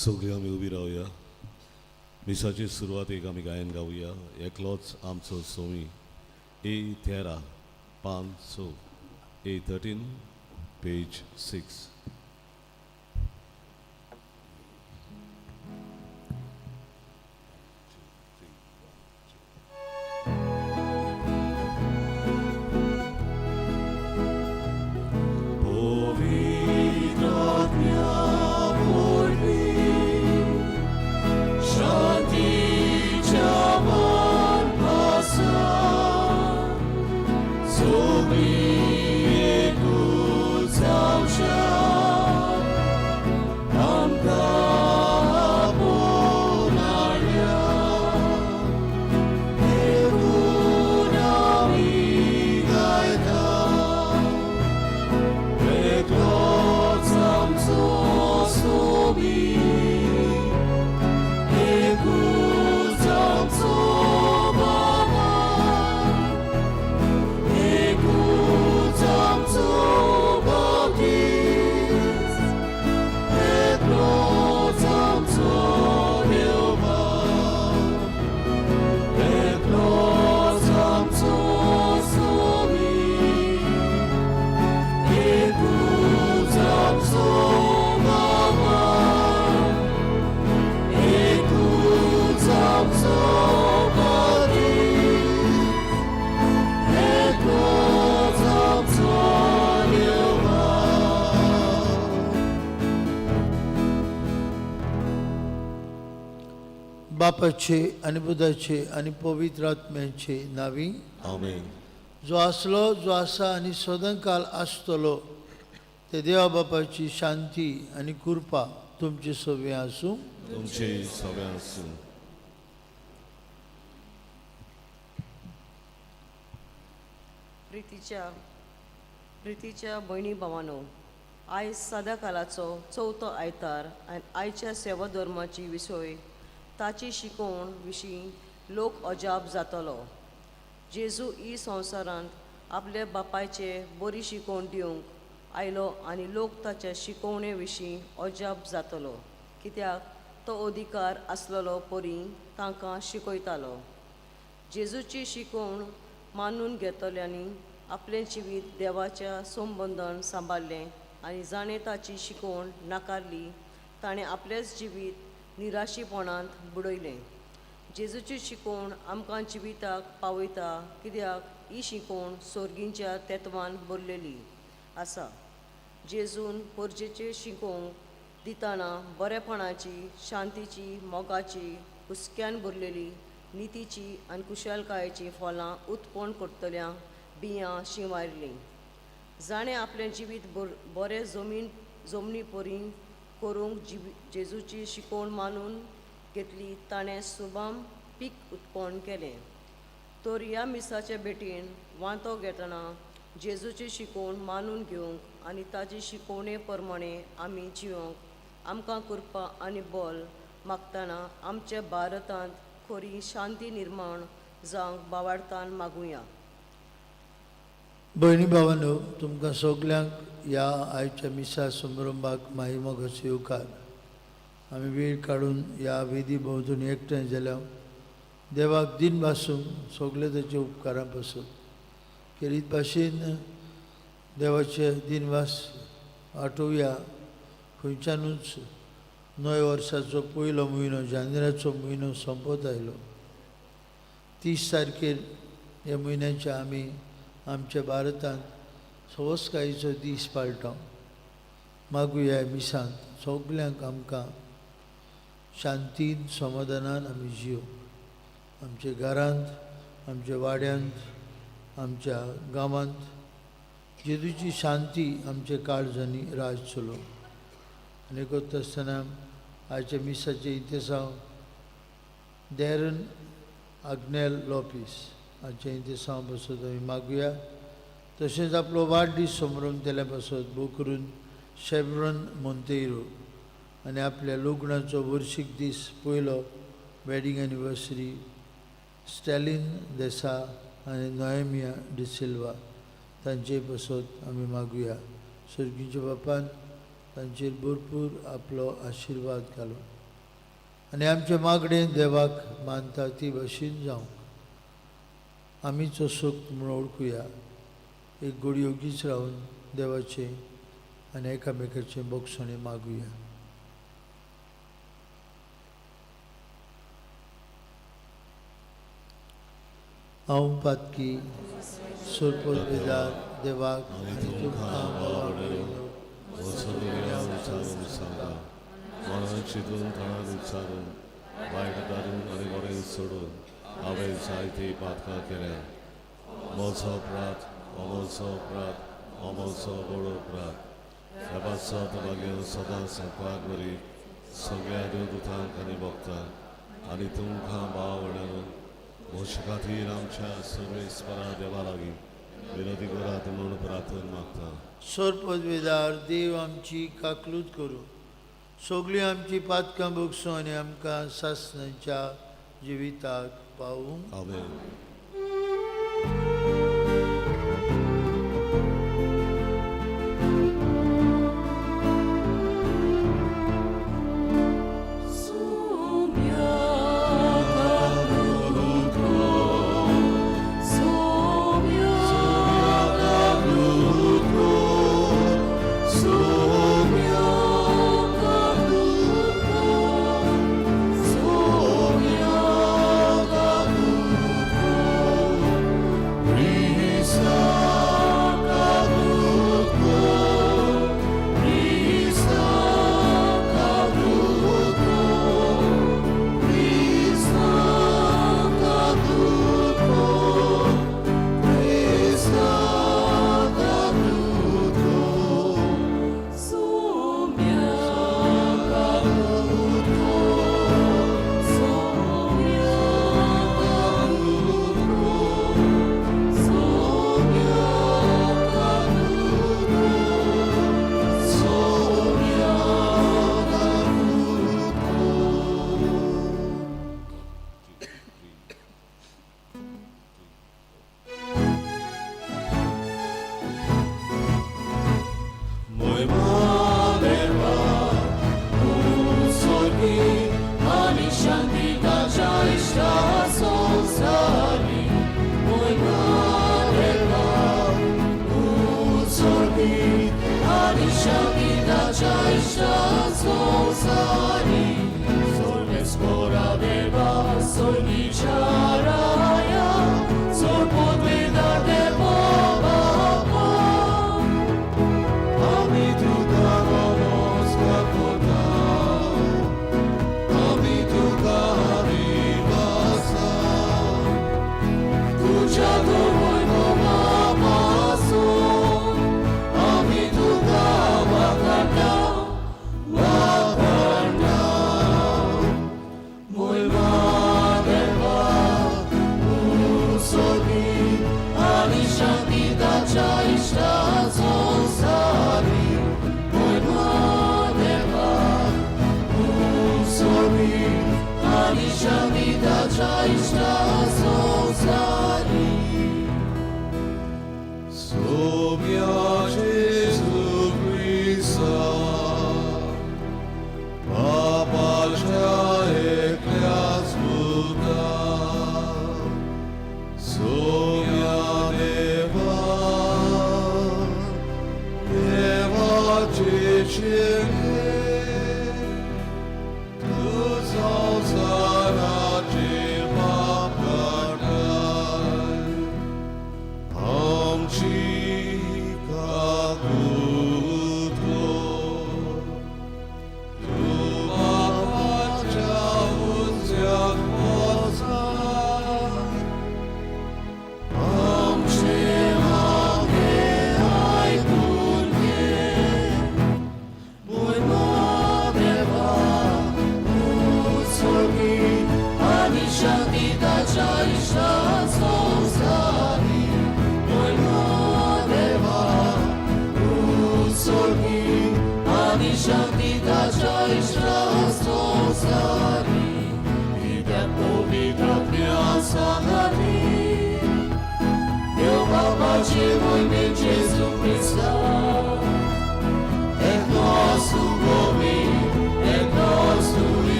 सगळीं आमी उबी रावया. मिसाचे सुरवातेक आमी गायन गावया एकलोच आमचो सोमी, ए 13 पान 6, A 13 page 6. बापाचे आनी पुताचे आनी पवित्र आत्म्याचे नावी. आमेन. जो आसलो, जो आसा आनी सदांकाल आसतलो ते देवा बापाची शांती आनी कृपा तुमचे सगळें आसूं. तुमचे सगळें आसूं. प्रितीच्या प्रितीच्या भयणी भावानो, आयज सदां कालाचो चवथो आयतार आनी आयच्या सेवा धर्माची विसय ताची शिकोवण विशीं लोक अजाप जातलो. जेजू ही संवसारांत आपल्या बापायचे बरी शिकोवण दिवंक आयलो आनी लोक ताच्या शिकोवणे विशीं अजाप जातलो, कित्याक तो अधिकार आसलेलो परी तांकां शिकयतालो. जेजूची शिकोवण मानून घेतल्यांनी आपलें जिवीत देवाच्या संबंदान सांबाळ्ळें आनी जाणें ताची शिकोवण नाकारली ताणें आपलेंच जिवीत निराशीपणांत बुडयलें. जेजूची शिकोवण आमकां जिविताक पावयता, कित्याक ही शिकोवण सोर्गींच्या तेत्वान भरलेली आसा. जेजून परजेचें शिकोवंक दितना बरेपणाची, शांतीची, मोगाची, हुस्क्यान भरलेली नितीची आनी कुशलकायेची फलां उत्पन्न करतल्या बियां शिंवारलीं. जाणें आपलें जिवीत बरें जमनी परी करूंक जेजूची शिकोवण मानून घेतली ताणें सुबाम पीक उत्पन्न केलें. तर ह्या मिसाचे भेटीन वांटो घेतना जेजूची शिकोवण मानून घेवंक आनी ताची शिकोवणे प्रमाणे आमी जिवंक आमकां कृपा आनी बल मागतना आमच्या भारतांत खरी शांती निर्माण जावंक बावाडतान मागुया. भयणी भावांनो, तुमकां सगल्यांक ह्या आयच्या मिसा समारंभाक माही मोगाचो येवकार. आमी वेळ काडून ह्या वेदी भोंवतणी एकठांय जाल्या देवाक दिन भासूंक सगळे ताचे उपकारां पासून खेरीत भाशेन देवाचे दिनवास आठोवया. खंयच्यानूच नव्या वर्साचो पयलो म्हयनो जानेराचो म्हयनो सोंपत आयलो. 30 तारखेर ह्या म्हयन्याच्या आमी आमच्या भारतांत सवस्कायेचो दीस पाळटा. मागुया मिसांत सगल्यांक आमकां शांतीन समाधानान आमी जियो. आमच्या घरांत, आमच्या वाड्यांत, आमच्या गांवांत जेजूची शांती आमच्या काळजांनी राज चलो. आनी करता आसतना आयच्या मिसाचें इंतेसांव डॅरन आग्नेल लोपीस हाचें इंतेसांव पासत आमी मागुया. तशेंच आपलो वाडदीस समरून केल्या पासत भोव करून शेब्रन मोंतेiro आनी आपल्या लग्नाचो वर्शीक दीस पयलो वेडींग एनिवर्सरी स्टॅलिन देसा आनी नोएमिया डिसिल्वा तांचे पासत आमी मागुया. सर्गीच्या बापान तांचेर भरपूर आपलो आशिर्वाद घालून आनी आमचे मागणें देवाक मानता ती भशेन जावंक आमीचो सुख म्हणून वळखुया. एक गोडी ओगीच रावन देवाचें आनी एकामेकाचें बोगसणें मागुया. हांव पातकी सोरपोदार देवाक आनी आनी तुमकां तुमकां भावा विचारून सांगा, मनान चिंतून तणान विचारून वायट दारून आनी बरें सोडून हांवें जायती पातकां केल्या. म्हजो अपराध, म्हजो अपराध, म्हजो व्हड अपराध. देवाचो भाग्य सदां संपाक बरी सगळ्या देवदूतांक आनी भक्तांक आनी तुमकां भाव व्हडल्यान म्हजे खातीर आमच्या सर्वेस्परा देवा लागीं विनोदी करात म्हूण प्रार्थना मागता. सोरपदवेदार देव आमची काकलूत करूं, सगळीं आमची पातकां भोगसूं आनी आमकां सासणाच्या जिविताक पावूं. आमेन.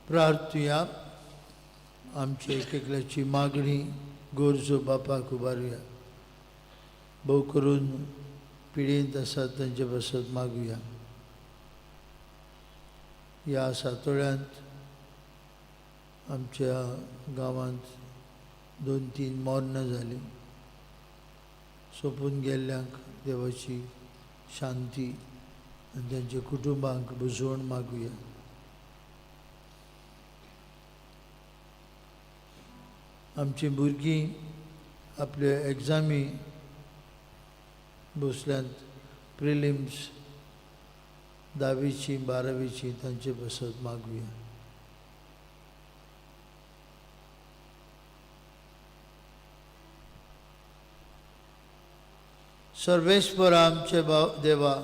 प्रार्थुया. आमची एक एकल्याची मागणी गरजो बापाक उबारुया. भोव करून पिळयेंत आसात तांचे पासत मागुया. ह्या सातोळ्यांत आमच्या गांवांत 2-3 मरणां जालीं. सोंपून गेल्ल्यांक देवाची शांती आनी तांच्या कुटुंबांक बुजवण मागुया. आमची भुरगीं आपल्यो एग्जामी बसल्यांत, प्रिलिम्स 10वीची 12वीची, तांचे पासत मागुया. सर्वेस्पर आमचे देवा,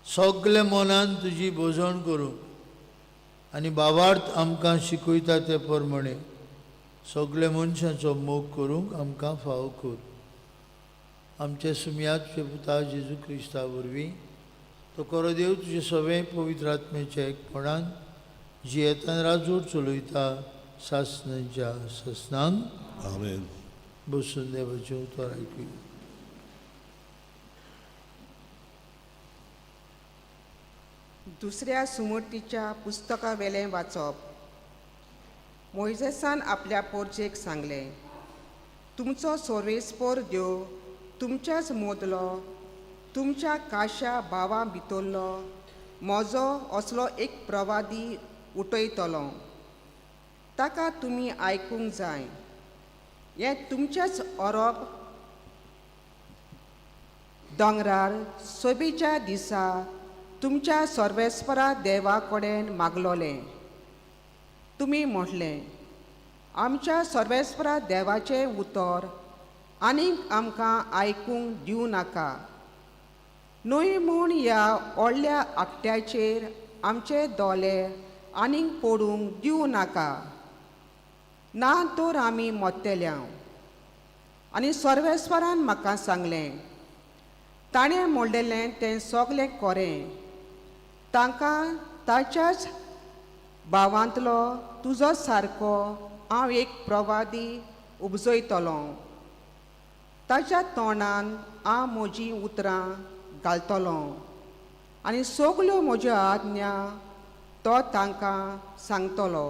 सगळे मनान तुजी भोजण करूंक आनी भावार्थ आमकां शिकयता ते प्रमाणे सगळे मनशांचो मोग करूंक आमकां फावो कर. आमचे सुमयाचे पुता जेजू क्रिस्ता वरवीं तो करो देव तुजे सगळे पवित्र आत्म्याच्या एकपणान जियेतान राजूर चलयता सासनाच्या सासनांक. आमेन. बसून देवाचें उतर आयकुया. दुसऱ्या सुमूर्तीच्या पुस्तका वेलें वाचप. मोयजेसान आपल्या पोरजेक सांगलें, तुमचो सोर्वेस्पोर देव तुमच्याच मोदलो, तुमच्या काश्या भावां भितरलो म्हजो असलो एक प्रवादी उठयतलो, ताका तुमी आयकूंक जाय. हें तुमच्याच ओरोप दोंगरार सोबीच्या दिसा तुमच्या सर्वेस्परा देवा कडेन मागलोलें. तुमी म्हटलें, आमच्या सर्वेस्परा देवाचें उतर आनीक आमकां आयकूंक दिवं नाका, न्हय म्हूण ह्या व्हडल्या आकट्याचेर आमचे दोले आनीक पडूंक दिवं नाका, ना तर आमी मोत्तेल्या. आनी सर्वेस्वरान म्हाका सांगलें, ताणें म्हणलेलें तें सगलें कोरें, तांकां ताच्याच भावांतलो तुजो सारको हांव एक प्रवादी उपजयतलो, ताच्या तोंडान हांव म्हजीं उतरां घालतलो आनी सगल्यो म्हज्यो आज्ञा तो तांकां सांगतलो.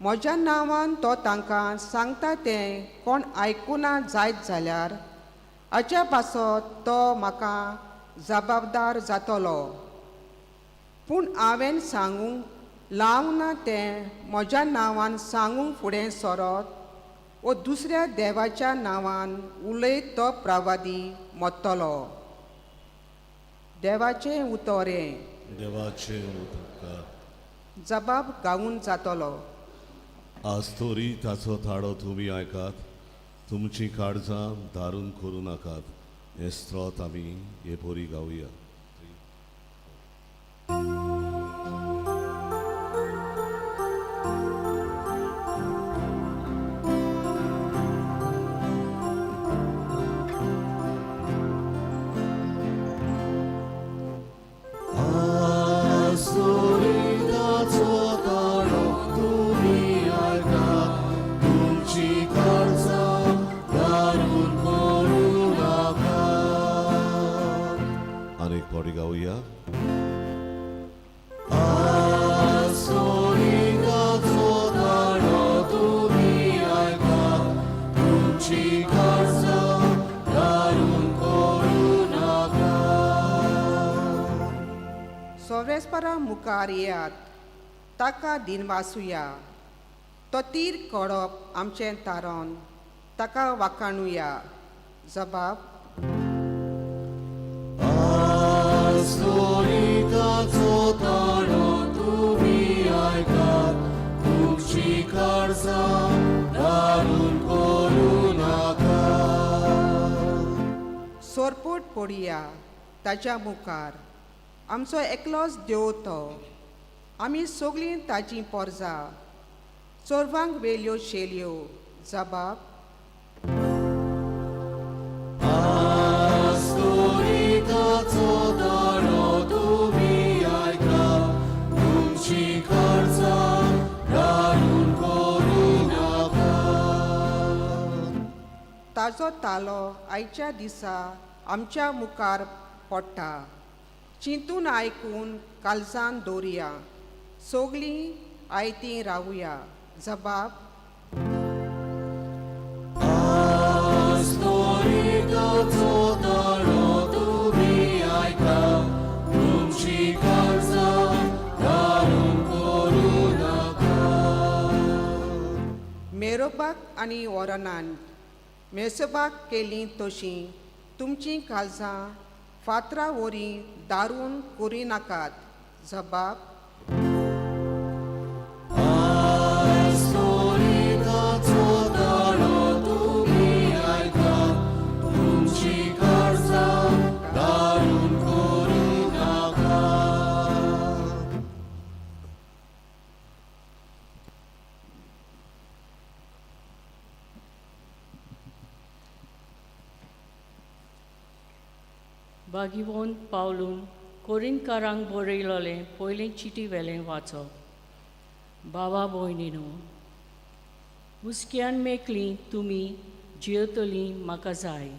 म्हज्या नांवान तो तांकां सांगता तें कोण आयकुना जायत जाल्यार हाच्या पासत तो म्हाका जबाबदार जातलो. पूण हांवें सांगूंक लावंक ना तें म्हज्या नांवान सांगूंक फुडें सरत वो दुसऱ्या देवाच्या नांवान उलयत तो प्रवादी मत्तलो. देवाचें उतर हें. देवाचें उतर जबाब गावून जातलो. आज तरी ताचो थाडो तुमी आयकात, तुमचीं काळजां धारून करूं नाकात. हें स्त्रोत आमी हे पोरी गावया. सोर्वेस्परा मुखार येयात, ताका दिनवासुया. तो तीर कोडप आमचें तारोन, ताका वाखाणुया. जबाब. आस्तोरिकाचो ताळो तुमी आयकात, तुमची काळजां दारून करूं नाकात. सोरपोट पडया ताच्या मुखार, आमचो एकलोच देव तो, आमी सगळीं ताची पोरजा, चोरवांक वेल्यो शेलयो. जबाब. आस्तोरिकाचो ताळो तुमी आयकात, तुमची काळजां दारून करूं नाकात. ताजो तालो आयच्या दिसा आमच्या मुखार पडटा, चिंतून आयकून कालजान दवरुया, सगळीं आयतीं रावुया. जबाब. आस्तोरिकाचो ताळो तुमी आयकात, तुमची काळजां दारून करूं नाकात. मेरोबाक आनी वरनान मेसोबाक केलीं तशीं तुमचीं काळजां फातरा वरी दारून करिनाकात. जबाब. आस्तोरिकाचो ताळो तुमी आयकात, तुमची काळजां दारून करूं नाकात. बागिवोन पावलून कोरिंतकारांक बरयलोलें पयलें चिटी वेलें वाचप. बाबा भयणीनो, हुस्क्यान मेकलीं तुमी जियेतलीं म्हाका जाय.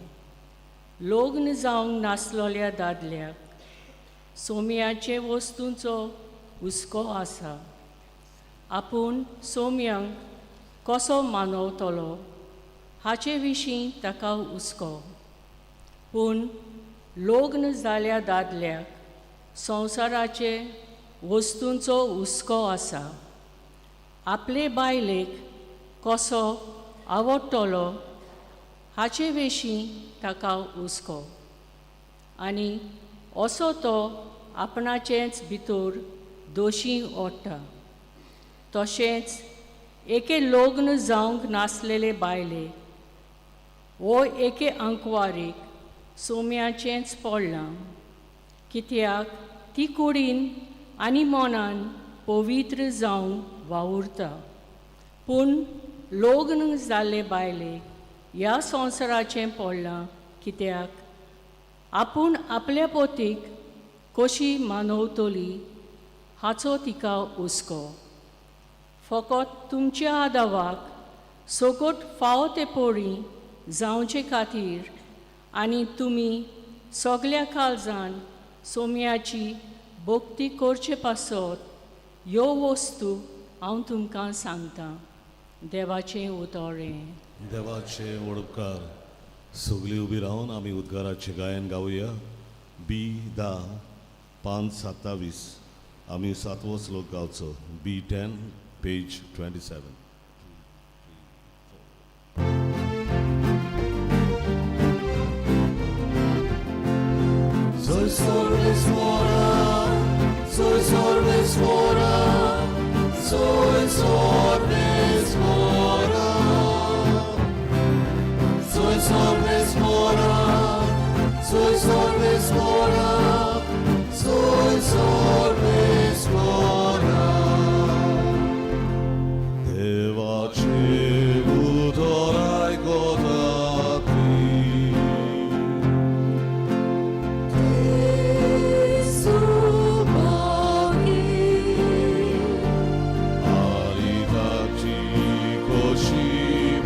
लग्न जावंक नासलोल्या दादल्याक सोम्याचे वस्तूंचो हुस्को आसा, आपूण सोम्यांक कसो मानवतलो हाचे विशीं ताका हुस्को. पूण लग्न जाल्या दादल्याक संवसाराचे वस्तूंचो हुस्को आसा, आपले बायलेक कसो आवडटलो हाचे विशीं ताका हुस्को, आनी असो तो आपणाचेच भितर दोशी ओडटा. तशेंच एके लग्न जावंक नासलेले बायलेक वो एके आंकवारीक सोम्याचेंच पडलां, कित्याक ती कुडीन आनी मनान पवित्र जावंक वावुरता. पूण लग्न जाल्ले बायलेक ह्या संवसाराचें पडलां, कित्याक आपूण आपल्या पोतीक कशी मानवतली हाचो तिका हुस्को. फकत तुमच्या आदावाक सगट फावो ते परी जावचे खातीर आनी तुमी सगल्या काळजान सोम्याची भक्ती करचे पासत ह्यो वस्तू हांव तुमकां सांगतां. देवाचें उतर हें. देवाचे वडपकार. सगळीं उबी रावन आमी उद्गाराचें गायन गावया. बी 10 पांच 27, आमी सातवो श्लोक गावचो. बी 10 पेज 27. Soy sorbe svora, soy sorbe svora, soy sorbe svora. Soy sorbe svora, soy sorbe svora, soy sorbe svora. Devace utorai kotati. Aritaci koshi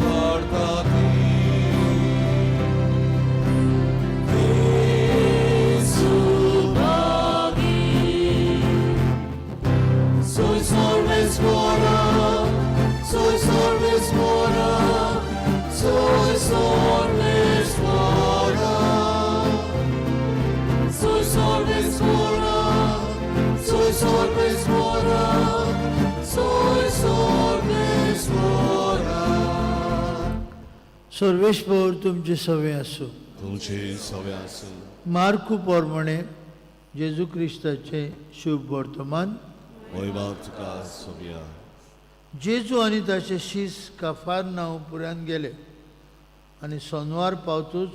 vartati. Tesu bagi. सर्वेस्पर तुमचे सवे आसूं. तुमचे सवे आसूं. मार्कू पोरमणे जेजू क्रिस्ताचें शुभ वर्तमान. वैभाव तुका सोबया. जेजू आनी ताचे शीस काफारनांव पुऱ्यान गेले आनी सोनवार पावतूच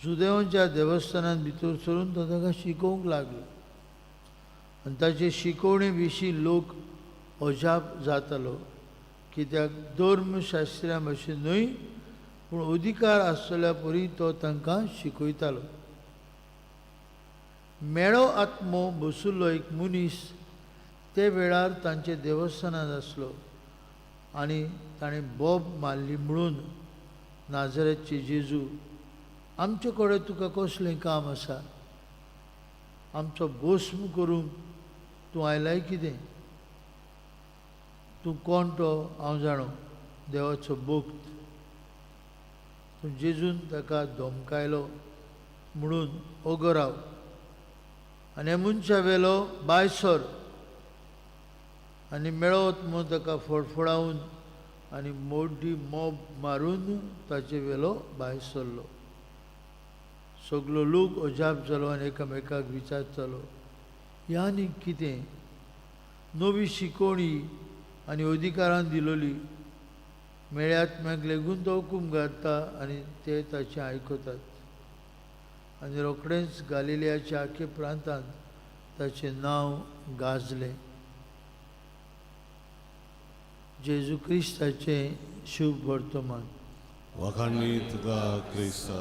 जुदेवांच्या देवस्थानांत भितर सरून तो ताका शिकोवंक लागलो आनी ताचे शिकोवणे विशीं लोक अजाप जातालो, कित्याक धर्मशास्त्र्यां भशेन न्हय पूण अधिकार आसतल्या परी तो तांकां शिकयतालो. मेळो आत्मो बशिल्लो एक मनीस ते वेळार तांचे देवस्थानांत आसलो आनी ताणें बोब मारली म्हणून, नाजरेतचे जेजू, आमचे कडेन तुका कसलें काम आसा? आमचो भस्म करूंक तूं आयलाय कितें? तूं कोण तो हांव जाणो, देवाचो भक्त. पूण जेजून ताका धमकायलो म्हणून, ओगो राव आनी ह्या मनशा वेलो भायर सर. आनी मेळत म्हूण ताका फडफडावन आनी मोड्डी मोब मारून ताचे वेलो भायर सरलो. सगलो लोक अजाप जालो आनी एकामेकाक विचारतालो, ह्या आनी कितें नवी शिकोवणी आनी अधिकारान दिलोली? मेळ्यात्म्याक लेगून तो हुकूम घालता आनी ते ताचें आयकतात. आनी रोखडेंच गालिलियाच्या आख्या प्रांतांत ताचें नांव गाजलें. जेजू क्रिस्ताचें शुभ वर्तमान. वाखाणणी तुका क्रिस्ता.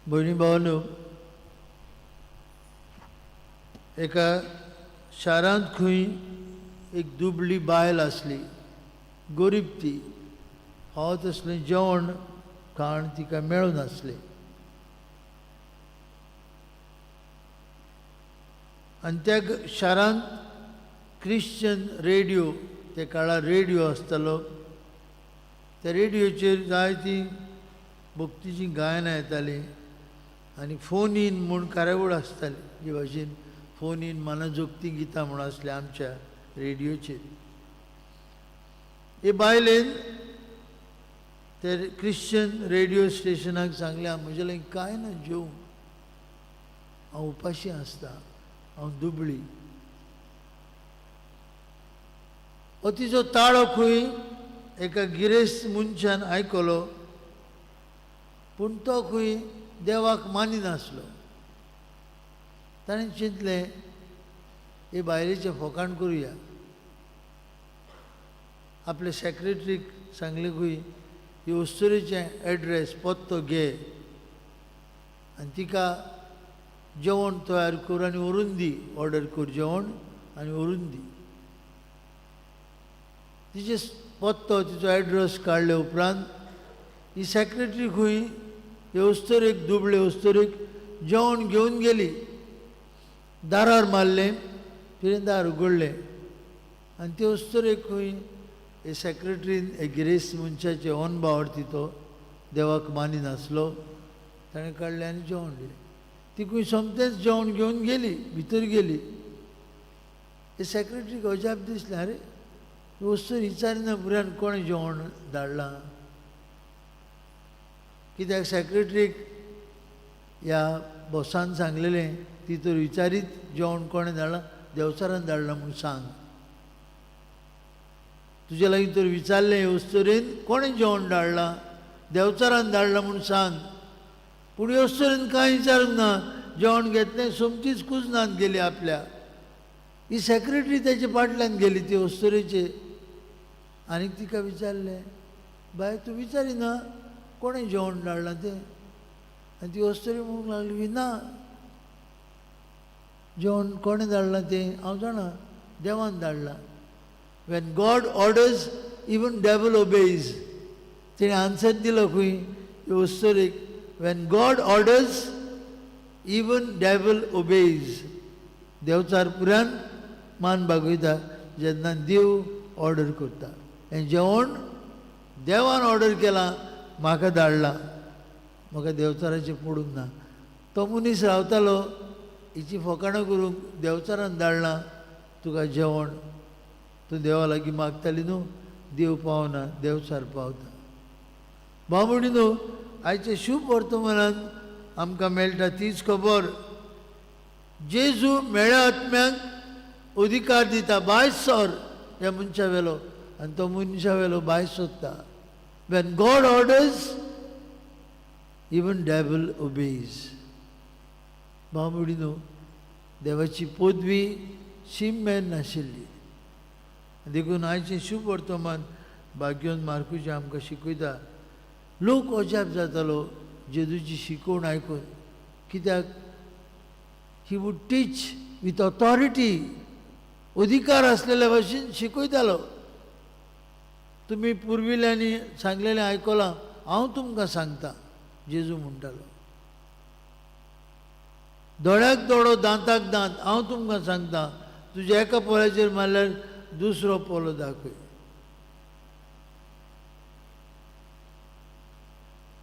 भयणी भावांनो, एका शारांत खंय एक दुबळी बायल आसली, गरीब ती. फावो तसलें जेवण खाण तिका मेळनासलें आनी त्या शारांत क्रिश्चन रेडियो, त्या काळार रेडियो आसतालो, त्या रेडियोचेर जायतीं भक्तीचीं गायनां येतालीं आनी फोन इन म्हूण कार्यावळ आसताली, जे भाशेन फोन इन मानाजोगतीं गितां म्हूण आसलीं आमच्या रेडियोचेर. हे बायलेन ते क्रिश्चन रेडियो स्टेशनाक सांगलें, म्हजे लागीं कांय ना जेवंक, हांव उपाशी आसता, हांव दुबळी. हो तिचो ताळो खंय एका गिरेस्त मनशान आयकलो, पूण तो खंय देवाक मानिनासलो. ताणें चिंतलें, हे बायलेचें फोकाण करुया. आपले सेक्रेटरीक सांगलें खंय, ही अस्तुरेचें एड्रेस पत्तो घे आनी तिका जेवण तयार कर आनी व्हरून दी, ऑर्डर कर जेवण आनी व्हरून दी. तिचे पत्तो, तिचो एड्रेस काडले उपरांत ही सेक्रेटरी खंय हे अस्तुरेक, दुबळे अस्तुरेक जेवण घेवन गेली. दारार मारलें, तिणें दार उगडलें आनी ते अस्तुरेक खंय हे सेक्रेटरीन, हे गिरेस्त मनशाचे अनभावार्थी, तो देवाक मानिनासलो, ताणें काडलें आनी जेवण दिलें. ती खंय सोमतेंच जेवण घेवन गेली, भितर गेली. हे सेक्रेटरीक अजाप दिसलें, आरे ही वस्तू विचारिना भुरग्यान कोणें जेवण धाडलां? कित्याक सेक्रेटरीक ह्या बॉसान सांगलेलें, ती तर विचारीत जेवण कोणें धाडलां, देवचारान धाडलां म्हूण सांग. तुजे लागीं तर विचारलें अस्तुरेन कोणें जेवण धाडलां, देवचारान धाडलां म्हूण सांग. पूण अस्तुरेन कांय विचारूंक ना, जेवण घेतलें, सोमतीच कुजनांत गेली आपल्या. ही सेक्रेटरी तेचे फाटल्यान गेली ती अस्तुरेचे आनी तिका विचारलें, बाय तूं विचारिना कोणें जेवण धाडलां तें? आनी ती अस्तुरी म्हणूंक लागली, ना, जेवण कोणें धाडलां तें हांव जाणा, देवान धाडलां. When God orders even devil obeys. तिणें आन्सर दिलो खंय हे अस्तुरेक, when God orders even devil obeys. Devchar पुरान मान बागयता जेन्ना देव ऑर्डर करता. हें जेवण देवान ऑर्डर केलां, म्हाका धाडलां, म्हाका देवचाराचें पडूंक ना. तो मनीस रावतालो हिची फोकाणां करूंक, देवचारान धाडलां तुका जेवण. तूं देवा लागीं मागताली न्हू, देव पावना, देवचार पावता. भाव न्हू, आयचे शुभ वर्तमानान आमकां मेळटा तीच खबर. जेजू मेळ्या आत्म्यांक अधिकार दिता, बाय सर ह्या मनशा वेलो, आनी तो मनशा वेलो बाय सोदता. When God orders, even devil obeys. भाव न्हू, देवाची पदवी शीम मेन नाशिल्ली. देखून आयचें शुभ वर्तमान भाग्योन मार्कुचें आमकां शिकयता. लोक अजाप जातालो जेजूची शिकवण आयकून, कित्याक he would teach with authority, अधिकार आसलेल्या भाशेन शिकयतालो. तुमी पुर्विल्ल्यांनी सांगलेलें आयकलां, हांव तुमकां सांगता, जेजू म्हणटालो. दोळ्याक दोळो, दांताक दांत, हांव तुमकां सांगता, तुज्या एका पोल्याचेर मारल्यार दुसरो पोलो दाखय.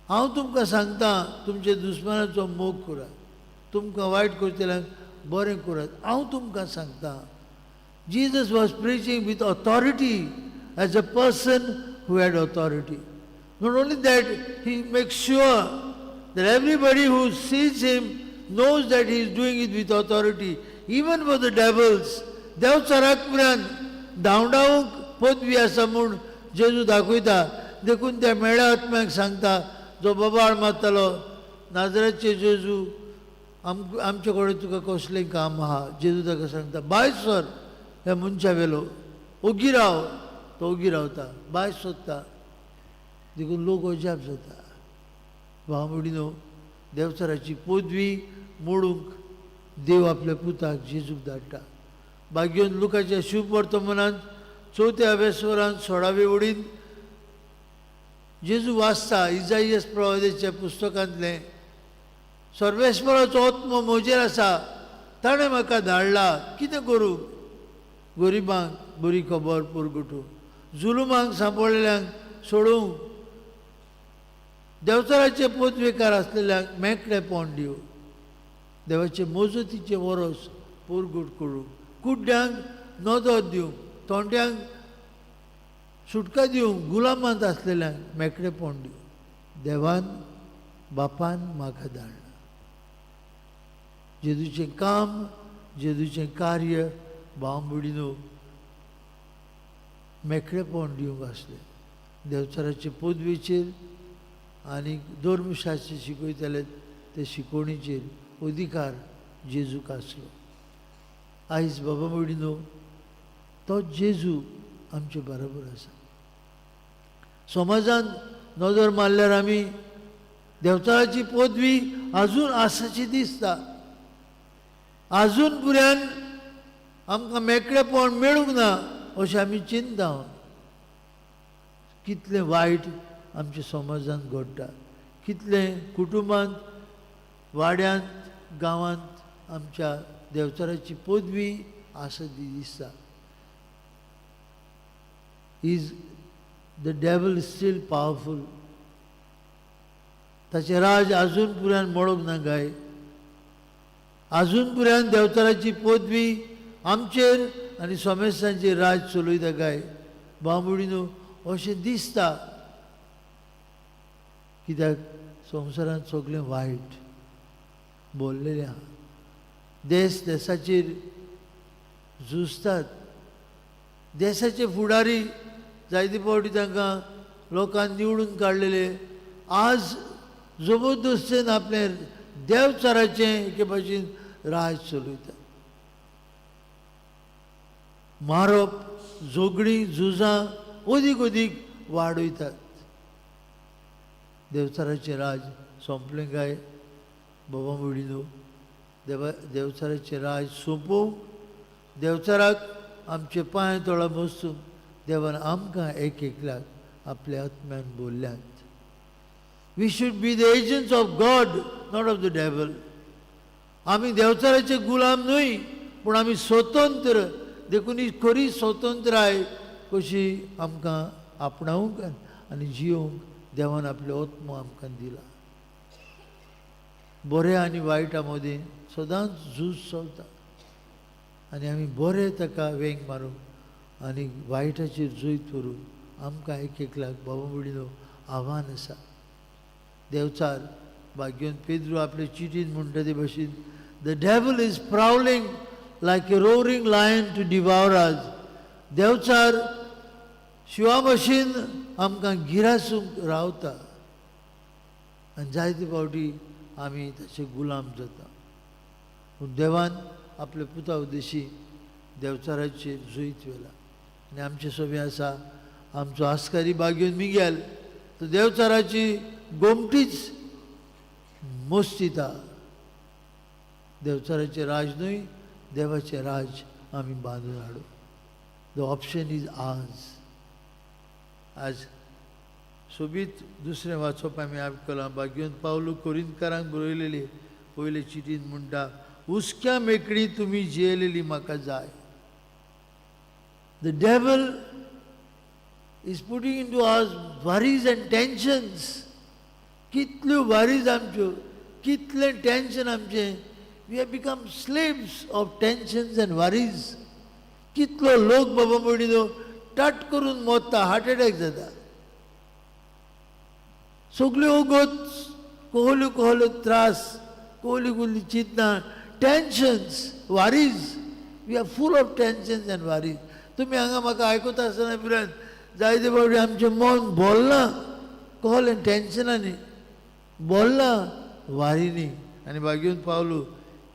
हांव तुमकां सांगता, तुमच्या दुस्मानाचो मोग करात, तुमकां वायट करतल्यांक बरें करात, हांव तुमकां सांगता. Jesus was preaching with authority as a person who had authority. Not only that, he makes sure that everybody who sees him knows that he is doing it with authority. Even for the devils, देवचाराक पुरान धांवडावंक पदवी आसा म्हूण जेजू दाखयता. देखून त्या मेळ्या आत्म्याक सांगता, जो बोबाळ मारतालो, नाजराचे जेजू, आमचे कडेन तुका कसलें काम आहा? जेजू ताका सांगता, बाय सर ह्या मनशा वेलो, ओगी राव. तो ओगी रावता, बाय सोदता. देखून लोक अजाप जाता. भाव न्हू, देवचाराची पदवी मोडूंक देव आपल्या पुताक जेजूक धाडटा. भाग्योन लुकाच्या शुभ वर्तमानांत चवथ्या अभ्यासवरान 16वे वडीन जेजू वाचता इजाइयस प्रवादाच्या पुस्तकांतलें, सर्वेश्वराचो आत्मो म्हजेर आसा, ताणें म्हाका धाडला, कितें करूं? गरिबांक बरी खबर पुरगुटूं, जुलुमांक सांपडलेल्यांक सोडूंक, देवचाराचे पदवेकार आसलेल्यांक मेकळेपण दिवं, देवाचे मोजतीचे वरोस पुरगूट करूंक, कुड्ड्यांक नदर दिवंक, तोंड्यांक सुटका दिवंक, गुलामांत आसलेल्यांक मेकळेपण दिवंक देवान बापान म्हाका धाडला. जेजूचें काम, जेजूचें कार्य भाव भयणीनो मेकळेपण दिवंक आसलें. देवचाराचे पदवेचेर आनी धर्मशास्त्र शिकयताले ते शिकवणीचेर अधिकार जेजूक आसलो. आयज बाबा भयणीनो तो जेजू आमचे बरोबर आसा. समाजान नदर मारल्यार आमी देवचाराची पदवी आजून आसाची दिसता. आजून पुऱ्यान आमकां मेकळेपण मेळूंक ना अशें आमी चिंता. कितलें वायट आमच्या समाजांत घडटा, कितलें कुटुंबांत, वाड्यांत, गांवांत आमच्या देवचाराची पदवी आसा ती दिसता. Is the devil still powerful? ताचें राज आजून पुऱ्यान मोडूंक ना काय? आजून पुऱ्यान देवचाराची पदवी आमचेर आनी समेस्तांचेर राज चलयता काय? बांबुडीनो अशें दिसता. कित्याक संवसारांत सगळें वायट बोल्लेलें आहा. देश देशाचेर झुजतात. देशाचे फुडारी जायते फावटी तांकां लोकांनी निवडून काडलेले आज जबरदस्तेन आपलें देवचाराचें एके भाशेन राज चलयतात. मारप, झगडीं, झुजां अदीक अदीक वाडयतात. देवचाराचें राज सोंपलें काय बाबा भयणीनो? देवचाराचें राज सोंपोवंक देवचाराक आमचे पांय तोळा बसून देवान आमकां एक एकल्याक आपल्या आत्म्यान बोल्ल्यात. We should be the agents of God, not of the devil. आमी देवचाराचे गुलाम न्हय, पूण आमी स्वतंत्र. देखून ही खरी स्वतंत्राय कशी आमकां आपणावंक आनी जियोवंक देवान आपलो आत्मो आमकां दिला. बऱ्या आनी वायटा मदीं सदांच झूज चलता आनी आमी बरें ताका वेंग मारूंक आनी वायटाचेर जैत व्हरूंक आमकां एक एकल्याक बाबा भयणीनो आव्हान आसा. देवचार भाग्यवंत पेद्रू आपले चिटीन म्हणटा ते भशेन, the devil is prowling like a roaring lion to devour us. Devchar शिंवा भशेन आमकां गिरासूंक रावता आनी जायते फावटी आमी ताचे गुलाम जाता. पूण देवान आपल्या पुता उद्देशी देवचाराचेर जैत व्हेला आनी आमचें सोबें आसा आमचो आस्कारी भाग्यवंत मिगेल तो देवचाराची गोमटीच मोस्तिता. देवचाराचें राज न्हय, देवाचें राज आमी बांदून हाडू. The option is ours. आज सोबीत दुसरें वाचप आमी आयकलां. भाग्यवंत पावलू कोरिंतकारांक बरयलेली पयले चिटीन म्हणटा, हुसक्या मेकळी तुमी जियेलेली म्हाका जाय. The devil is putting into us worries and tensions. कितल्यो वरीज आमच्यो, कितलें टेंशन आमचें. We have become slaves of tensions and worries. कितलो लोक बाबा भयणीनो टट करून मोत्ता, हार्ट एटॅक जाता. सगल्यो वगत कहल्यो कहल्यो त्रास, कहली कहली चिंतना, tensions, worries. We are full of tensions and worries. तुमी हांगा म्हाका आयकता आसतना पिरायन जायते फावटी आमचें मन बोल्लां कहलें टेंशनांनी बोल्लां वारींनी. आनी भाग्यवंत Pavlu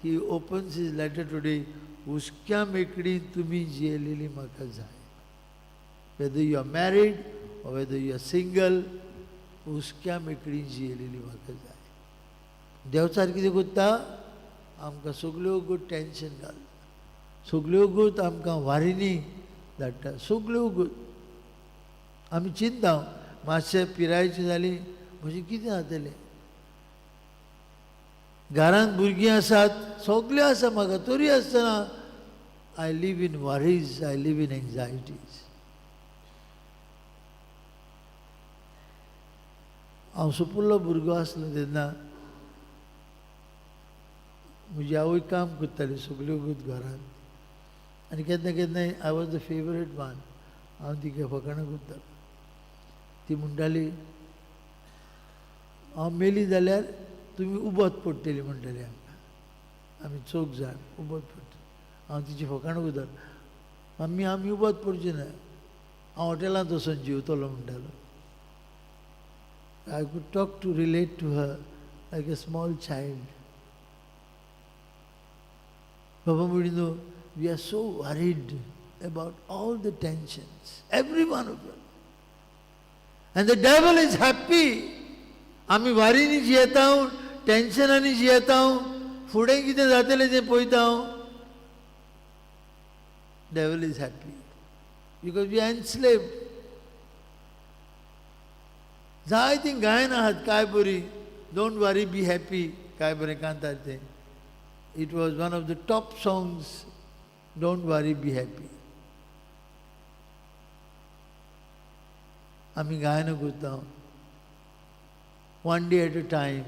he opens his letter today, हुसक्या मेकळी तुमी जियेलेली म्हाका जाय. Whether you are married or whether you are single, हुसक्या मेकळी जियेलेली म्हाका जाय. देवचार कितें करता, आमकां सगल्यो गो टेंशन घालता, सगल्यो गोत आमकां वारींनी धाडटा, सगल्यो गोत आमी चिंता. मातशें पिरायेची जाली म्हजें कितें जातलें, घरांत भुरगीं आसात, सगळें आसा म्हाका, तरी आसतना I live in worries, I live in anxieties. हांव सुपुल्लो भुरगो आसलो तेन्ना म्हजी आवय काम करताली सगल्यो गोत घरांत, आनी केन्ना केन्नाय I was the favourite one. हांव तिका फकाणां करतालो. ती म्हणटाली, हांव मेली जाल्यार तुमी उबत पडटली म्हणटाली आमकां, आमी चौग जाण उबत पडटली. हांव तिची फकाणां करतालो, मम्मी आमी उबत पडची ना, हांव हॉटेलांत वचून जेवतलो म्हणटालो. I could talk to relate to her like a small child. Baba भयणीनो, we are so worried about all the tensions, every one of us. And the devil is happy. आमी वारींनी जियेता, टेंशनांनी जियेता, फुडें कितें जातलें तें पळयता. Devil is happy because we are enslaved. जायतीं गायन आहात काय बरी, don't worry be happy, काय बरें कांतार तें. It was one of the top songs, don't worry be happy. आमी गायनां करता one day at a time,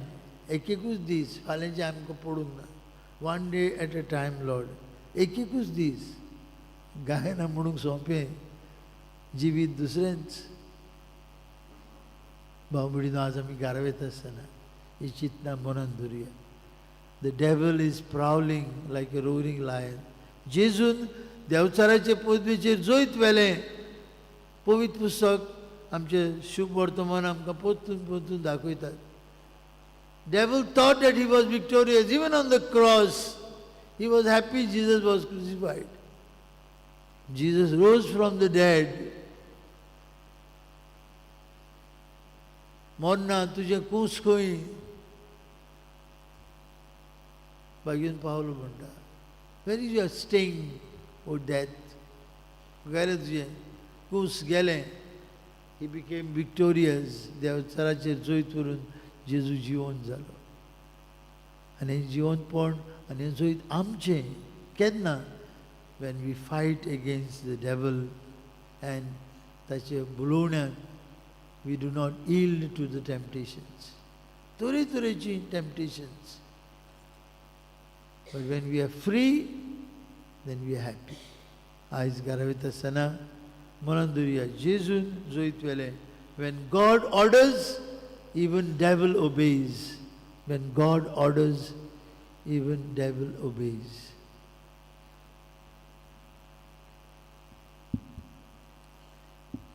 एक एकूच दीस, फाल्यांचें आमकां पडूंक ना. One day at a time Lord, एक एकूच दीस. गायनां म्हणूंक सोंपें, जिवीत दुसरेंच. भाव भयणीनो, आज आमी घरा वयता आसतना ही चिंतना मनान धरुया. The devil is prowling like a roaring lion. जेजून देवचाराचे पदवेचेर जैत व्हेलें. पवित्र पुस्तक आमचें शुभ वर्तमान आमकां परतून परतून दाखयतात. Devil thought that he was victorious. Even on the cross, he was happy Jesus was crucified. Jesus rose from the dead. मरना तुजें कूस खंय, भाग्यवंत पावलो म्हणटा, where is your sting O death. गेलें तुजें कूस गेलें. He became victorious. देवचाराचेर जैत व्हरून जेजू जिवन जालो. आनी जिवनपण आनी जैत आमचें केन्ना, when we fight against the devil and ताचे बुलोवण्याक we do not yield to the temptations. तरेतरेची temptations. But when we are free, then we are happy. आयज घरा वयता आसतना मनान दवरुया, जेजून जैत व्हेलें. When God orders, even devil obeys. When God orders, even devil obeys.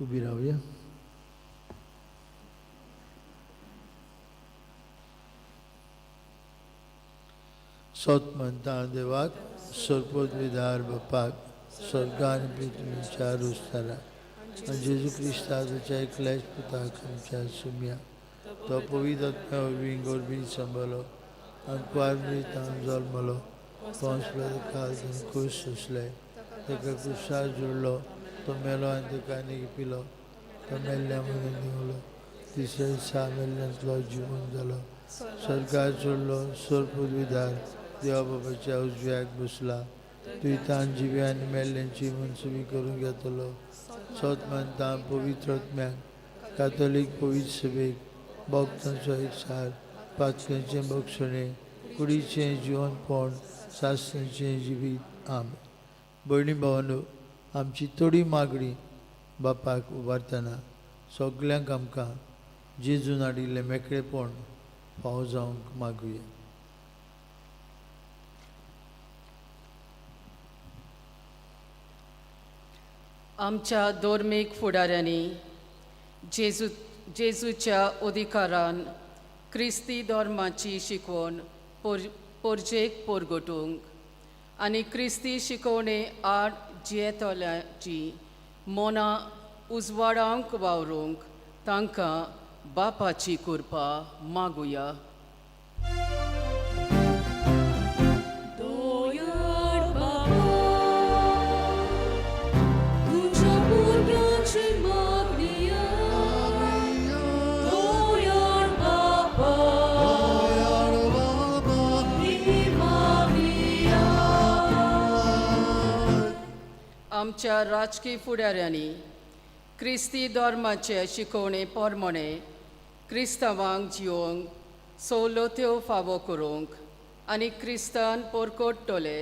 उबी रावया. सोत म्हणटा देवाक, सर्पोद्विदार बापाक, स्वर्गान पृथ्वीच्या रुस्तारा, आनी जेजू क्रिस्ताच्या एकल्याच पुताक आमच्या सुमया, तो पवित्र आत्म्या वरवीं गोरबी सांबाळलो आनी कुवार जल्मलो, पोंस काल खूश सोंसले, ताका कुशार जुडलो, तो मेलो आनी ताका आनी पिलो, तो मेल्ल्या मदीं देंवलो, तिसऱ्या दिसा मेल्ल्यांतलो जिवन जालो, स्वर्गार चडलो, सर्पोद्विदार देवा बाबाच्या उजव्याक बसला, तुवें तान जिव्या आनी मेल्ल्यांची मनसुबी करून घेतलो. सोत मानता पवित्र आत्म्याक, कातोलीक पवित्र सभेक, भक्तांचो एकसार, पातकांचें बक्षणें, कुडीचें जिवनपण, सासणाचें जिवीत. आम भयणी भावांनो, आमची थोडी मागणी बापाक उबारतना सगल्यांक आमकां जेजून हाडिल्लें मेकळेपण फावो जावंक मागुया. आमच्या धर्मीक फुडाऱ्यांनी जेजूच्या अधिकारान क्रिस्ती धर्माची शिकवण पोरजेक पोरगटूंक आनी क्रिस्ती शिकवणे आड जियेतल्याची मनां उजवाडांक वावरूंक तांकां बापाची कृपा मागुया. आमच्या राजकी फुडाऱ्यांनी क्रिस्ती धर्माचे शिकवणे प्रमाणे क्रिस्तांवांक जिवंक सवलत्यो फावो करूंक आनी क्रिस्तान पोरकोट्टले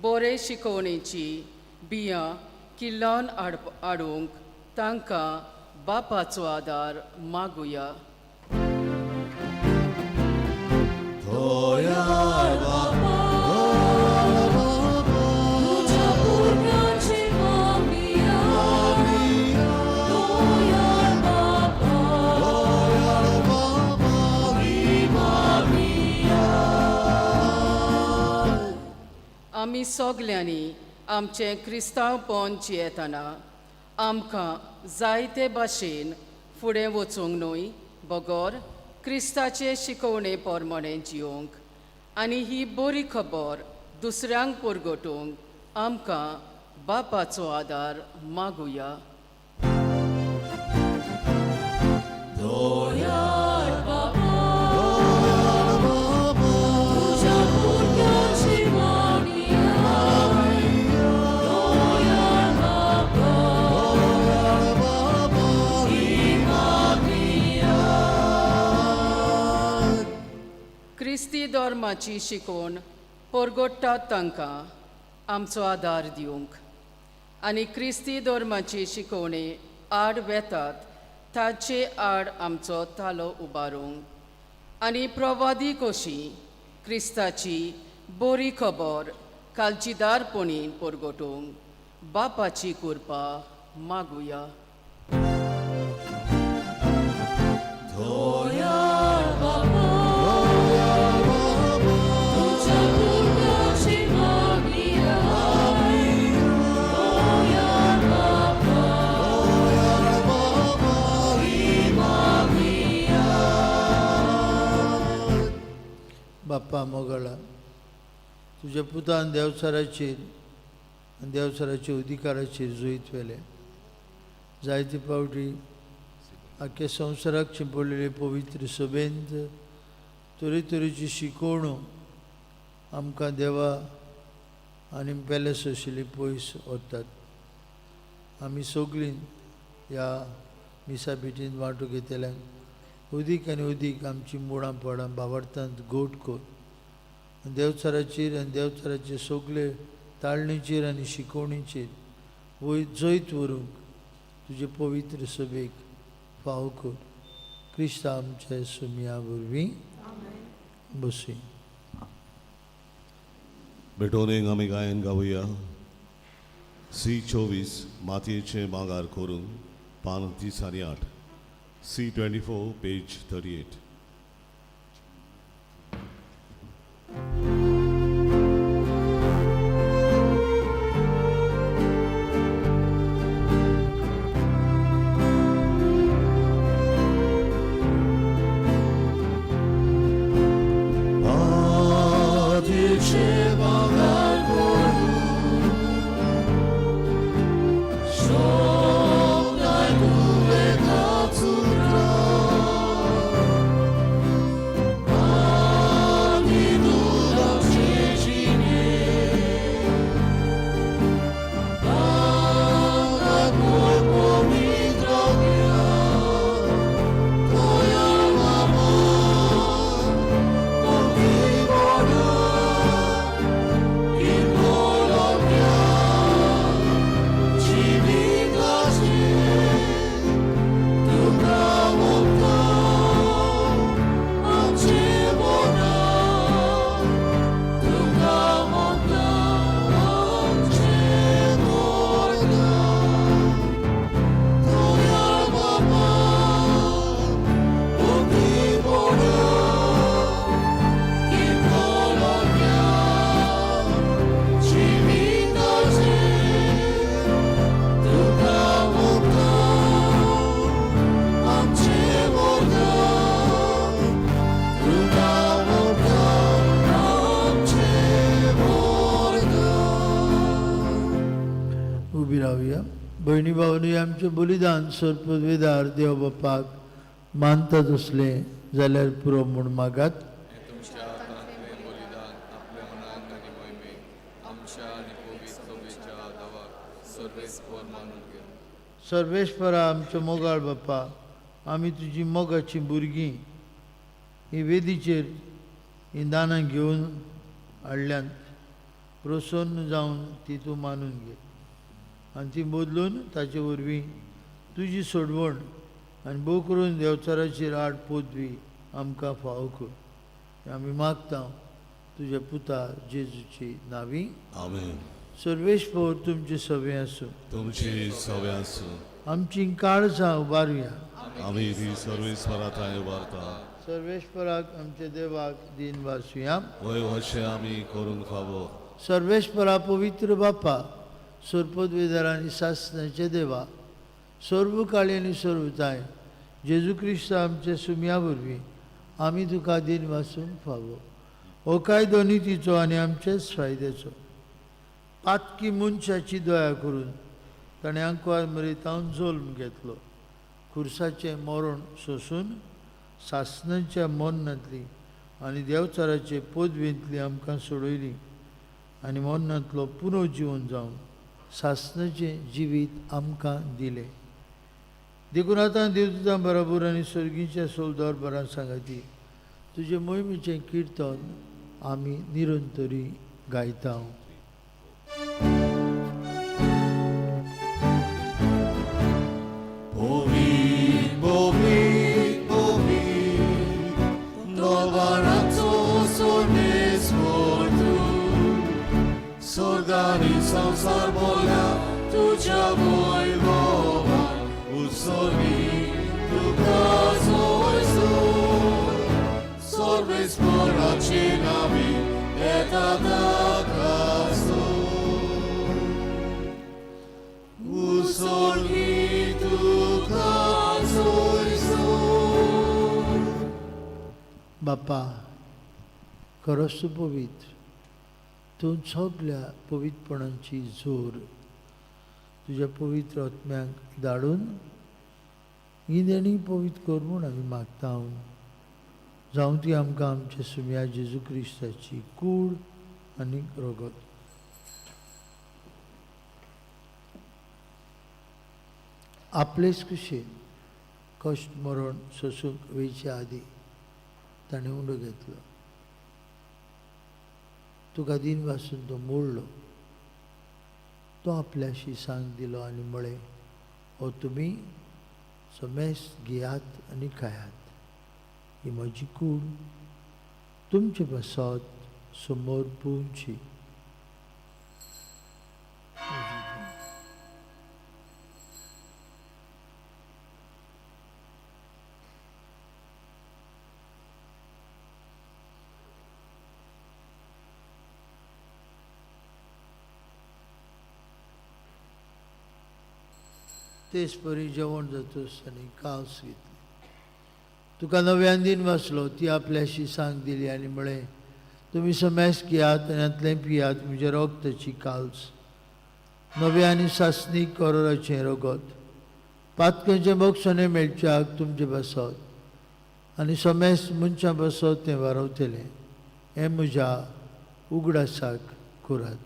बरे शिकवणेची बियां किल्लान हाडूंक तांकां बापाचो आदार मागुया. आमी सगल्यांनी आमचें क्रिस्तांवपण जियेतना आमकां जायते भाशेन फुडें वचूंक न्हय बगर क्रिस्ताचे शिकवणे प्रमाणे जिवंक आनी ही बरी खबर दुसऱ्यांक परगटूंक आमकां बापाचो आदार मागुया. क्रिस्ती धर्माची शिकवण परगट्टात तांकां आमचो आदार दिवंक आनी क्रिस्ती धर्माची शिकवणे आड वेतात ताचे आड आमचो तालो उबारूंक आनी प्रवादी कशी क्रिस्ताची बरी खबर कालचीदारपणी परगटूंक बापाची कृपा मागुया. बाप्पा मोगळा, तुज्या पुतान देवचाराचेर आनी देवचाराच्या अधिकाराचेर जैत व्हेलें. जायते फावटी आख्या संवसाराक शिंपडलेले पवित्र सभेंत तरेतरेची शिकवणू आमकां देवा आनी पेलेस आशिल्ली पयस व्हरतात. आमी सगळीं ह्या मिसा भेटीन वांटो घेतल्यांक अदीक आनी अदीक आमची मुळां पडां बावडटांत गोट कर आनी देवचाराचेर आनी देवचाराचे सगळे ताळणीचेर आनी शिकवणीचेर वयर जैत व्हरूंक तुजे पवित्र सभेक फावो कर. क्रिस्तांव आमच्या सुमया वरवीं. बसूं. भेटोवणेक आमी गायन गावया. सी 24 मातयेचें मागार करून, पान 38, सी 24 पेज 38. मातयेचें मागार करून शोभनाय तुवें काचुरा आनी दुदाचे जिणे ताका पवित्र तोया बाबा उबी रावया. भयणी भावनी, आमचें बलिदान सर्पवेदार देव बापाक मानता तसलें जाल्यार पुरो म्हूण मागात. तुमच्या हातांतलें बलिदान आपल्या मनाक आनी मोहिमेक आमच्या आनी पवित्र सभेच्या आदावाक सर्वेस्पर मानून घे. सर्वेस्परा आमच्या मोगाळ बापा, आमी तुजी मोगाचीं भुरगीं ही वेदीचेर हीं दानां घेवन हाडल्यांत. प्रसन्न जावन ती तूं मानून घे आनी ती बदलून ताचे वरवीं तुजी सोडवण आनी भोव करून देंवचाराची राड पदवी आमकां फावो कर. आमी मागता तुज्या पुता जेजूची नावी. आमेन. सर्वेस्पर तुमचे सवे आसूं. तुमची सवे आसूं. आमची काळजां उबारुया. आमी ती सर्वेस्परा थंय उबारता. सर्वेस्पराक आमच्या देवाक दीन वासुया. वय अशें आमी करूंक फावो. सर्वेस्परा पवित्र बापा, सर्पदवेदार आनी सासणाचे देवा, सर्व काळी आनी सर्वताय जेजू क्रिस्त आमच्या सुमया वरवीं आमी तुका दीन वासूंक फावो. हो कायदो नितीचो आनी आमचेच फायद्याचो. पातकी मनशाची दया करून ताणें आंकवार मरितावन जल्म घेतलो. खुर्साचें मरण सोसून सासणाच्या मरणांतली आनी देंवचाराचे पदवेंतली आमकां सोडयली आनी मरणांतलो पुनर्जिवन जावन सासणाचें जिवीत आमकां दिलें. देखून आतां देवदूतां बराबर आनी सर्गीच्या सोलदार बरां सांगाती तुजे मोहिमेचें किर्तन आमी निरंतरी गायता. स्वर्गानी संवसार बोल्या तुज्या वैभवान उत्सर्गी तुका सोयसून सर्वेस्पराचे नावी येता ताका सोड. उत्सर्गी तुका सोयसून. बापा, खरोच तूं पवित्र, तूं सगल्या पवित्रपणाची जोर तुज्या पवित्र आत्म्याक धाडून ही देणी पवित्र कर म्हूण आमी मागता. जावं ती आमकां आमच्या सुम्या जेजू क्रिस्ताची कूड आनी रगत. आपलेच कुशीन कश्ट मरण सोसूंक वयचे आदीं ताणें उंडो घेतलो. तुका दिन वासून तो मोडलो. तो आपल्याशी सांग दिलो आनी म्हळें, हो तुमी समेस घेयात आनी खायात. ही म्हजी कूड तुमचे पासत समोर पुवची. तेच परी जेवण जातूस आनी कांस घेतली. तुका नव्यान दिन वाचलो, ती आपल्याशी सांग दिली आनी म्हळें, तुमी समेस घेयात आनी हांतलें पियात, म्हज्या रगताची काल्स, नव्या आनी सासणी करोराचें रगत, पातकांचें मोक्षणें मेळच्याक तुमचे पासत आनी समेस मनशां पासत तें वारवतलें. हें म्हज्या उगडासाक करात.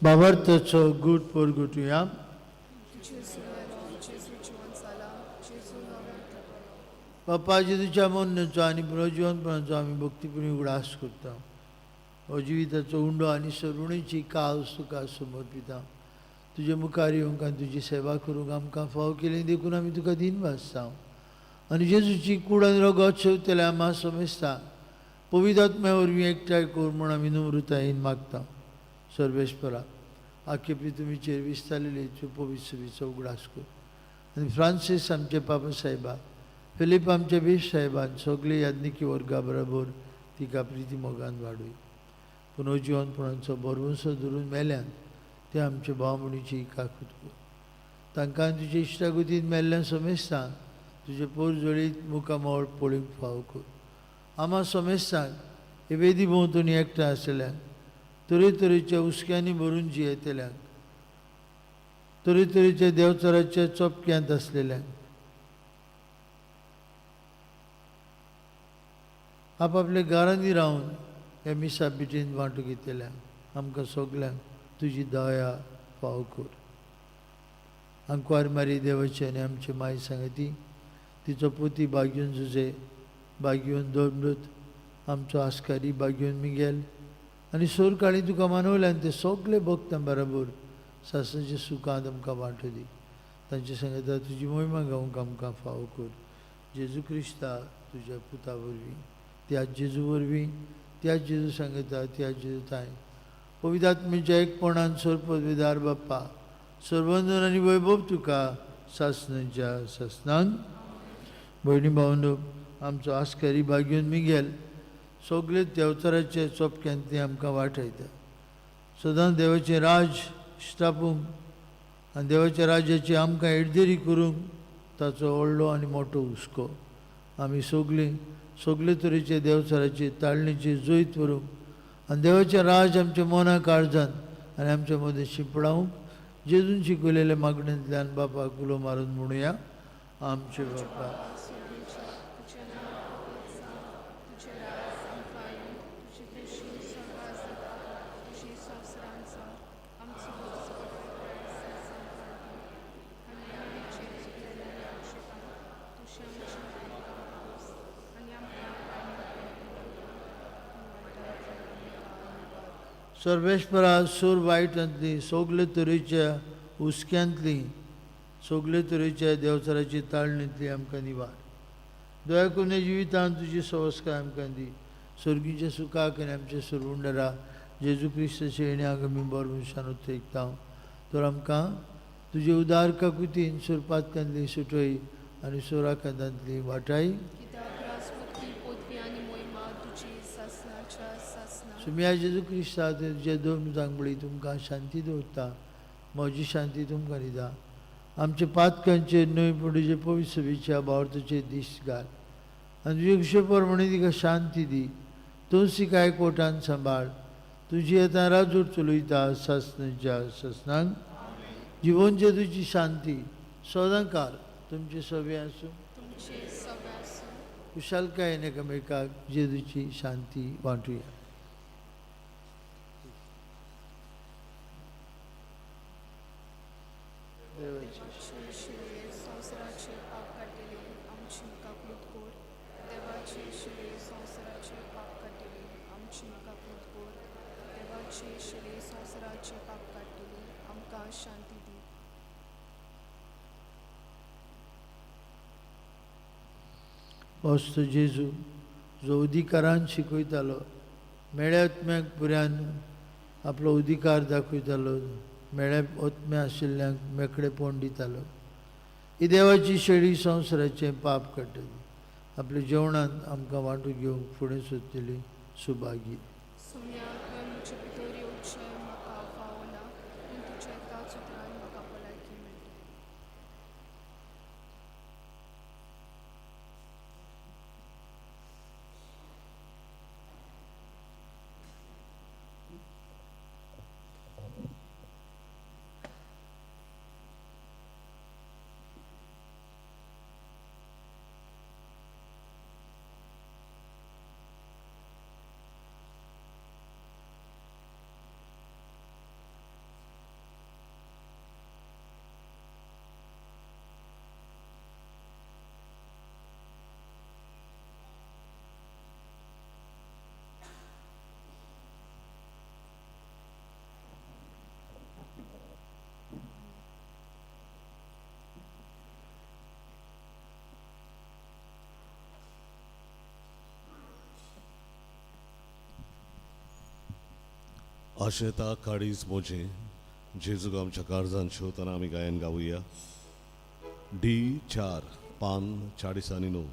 बाबर्थचो गूट पोरगुटुया. बापा जेजूच्या मोन्नेचो आनी पुनर्जिवनपणाचो आमी भक्तीपुणी उगडास करता. हो जिविताचो उंडो आनी सरुणेची कास तुका समर्पिता. तुजे मुखार येवंक आनी तुजी सेवा करूंक आमकां फाव केली देखून आमी तुका दिन भासता. आनी जेजूची कूड आनी रगत शेवतल्या आमा समेस्ता पवित्र आत्म्या वरवीं एकठांय कर म्हूण आमी नम्रतायेन मागता. सर्वेस्परा आखेपी तुमीचेर विस्तारलेली पवित्र सभेचो उगडास कर आनी फ्रांसीस आमचे पापा साहेबा, फिलीप आमचे बीश साहेबान सगळे याज्ञिकी वर्गा बरोबर तिका प्रिती मोगान वाडय. पुनर्जिवनपणाचो भरवंसो धरून मेल्यान ते आमचे भाव म्हणीची काकूत कर. तांकां तुजे इश्टागतीन मेल्ल्यान समेस्तां तुजे पोरजोळीत मुखामळ पळोवंक फाव कर. आमा समेस्तांक हे वेदी भोंवतणी एकठांय आसलेल्यांक, तरेतरेच्या हुस्क्यांनी भरून जियेतल्यांक, तरेतरेच्या देवचाराच्या चपक्यांत आसलेल्यांक, आपापल्या घरांनी रावन ह्या मिसा बिटीन वांटो घेतल्यांक आमकां सगल्यांक तुजी दया फाव कर. आंकवार मारी देवाची आनी आमची माय सांगती, तिचो पोती बागयोन जुजे, बागयोन दोमृत, आमचो आस्कारी बागयोन मिगेल आनी सोरकाळी तुका मानवल्यान ते सगळे भक्तां बरोबर सासणाच्या सुखांत आमकां वांटो दी. तांचे सांगता तुजी मोहिमा गावंक आमकां फाव कर. जेजू क्रिस्ता तुज्या पुता वरवीं, त्या जेजू वरवीं, त्या जेजू सांगता, त्या जेजू ताय पवित्र आत्म्याच्या एकपणान सर्वपदवीदार बाप्पा सर्वंदन आनी वैभव तुका सासणाच्या सासणान. भयणी भावंडो, आमचो आस्कारी बागयोन मिगेल सगळे देवचाराचे चोपक्यांतली आमकां वाटयता. सदांच देवाचें राज स्थापूंक आनी देवाच्या राज्याची आमकां एडदेरी करूंक ताचो व्हडलो आनी मोटो हुस्को. आमी सगळीं सगळे तरेचे देवचाराचे ताळणेचे जैत व्हरूंक आनी देवाचें राज आमच्या मना काळजान आनी आमच्या मदें शिंपडावंक जेजून शिकयलेल्या मागणेंतल्यान बापाक उलो मारून म्हणुया, आमचे बापा. सर्वेस्परा सूर वायटांतली सगळे तरेच्या हुस्क्यांतली सगळे तरेच्या देवचाराची ताळणींतली आमकां निवार. दया करून जिवितांत तुजी संस्कार आमकां दी. सर्गीच्या सुखाक आनी आमच्या सरवंडरा जेजू क्रिस्ताच्या येण्याक आमी बरो मनशान उत्तेकता. तर आमकां तुजे उदार काकुतीन सुरपातकांतली सुटय आनी सोराकांतांतली वाटाय. सुम्या जेजू क्रिस्ता तुजे दोन जांगबळी तुमकां शांती दवरता, म्हजी शांती तुमकां दिता. आमचे पातकांचेर न्हय पूण तुजे पवित्र सभेच्या भावार्थाचेर दीस घाल आनी तुजे खुशे प्रमाणे तिका शांती दी. तुळसी काय कोटान सांबाळ. तुजी आतां राजूर चलयता सासणाच्या सासणांक. जिवन जेजूची शांती सदांकाळ तुमचे सवे आसूं. कुशालकायेन एकामेकाक जेजूची शांती वांटुया. देवाची शिळये संवसाराचे पाप काडटली आमची काकूत कोर. देवाची शिळये संवसाराचे पाप काडटली आमची काकूत कोर. देवाची शिळये संवसाराचे पाप काडटली आमकां शांती दी. वस्त जेजू जो अधिकारान शिकयतालो, मेळ्या आत्म्याक पुऱ्यान आपलो अधिकार दाखयतालो, मेळ्या आत्म्या आशिल्ल्यांक मेकळेपण दितालो. ही देवाची शेळी संवसाराचें पाप काडटली, आपल्या जेवणांत आमकां वांटून घेवंक फुडें सोदतली सुभागी. सोम्या, तुवें म्हजे भितर येवचें म्हाका फावना, पूण तुज्या एकाच उतरान म्हाका भलायकी मेळटली. आशेता काडीज मोजे जेजूक आमच्या काळजान शिवतना आमी गायन गावया. डी 4 पान 49,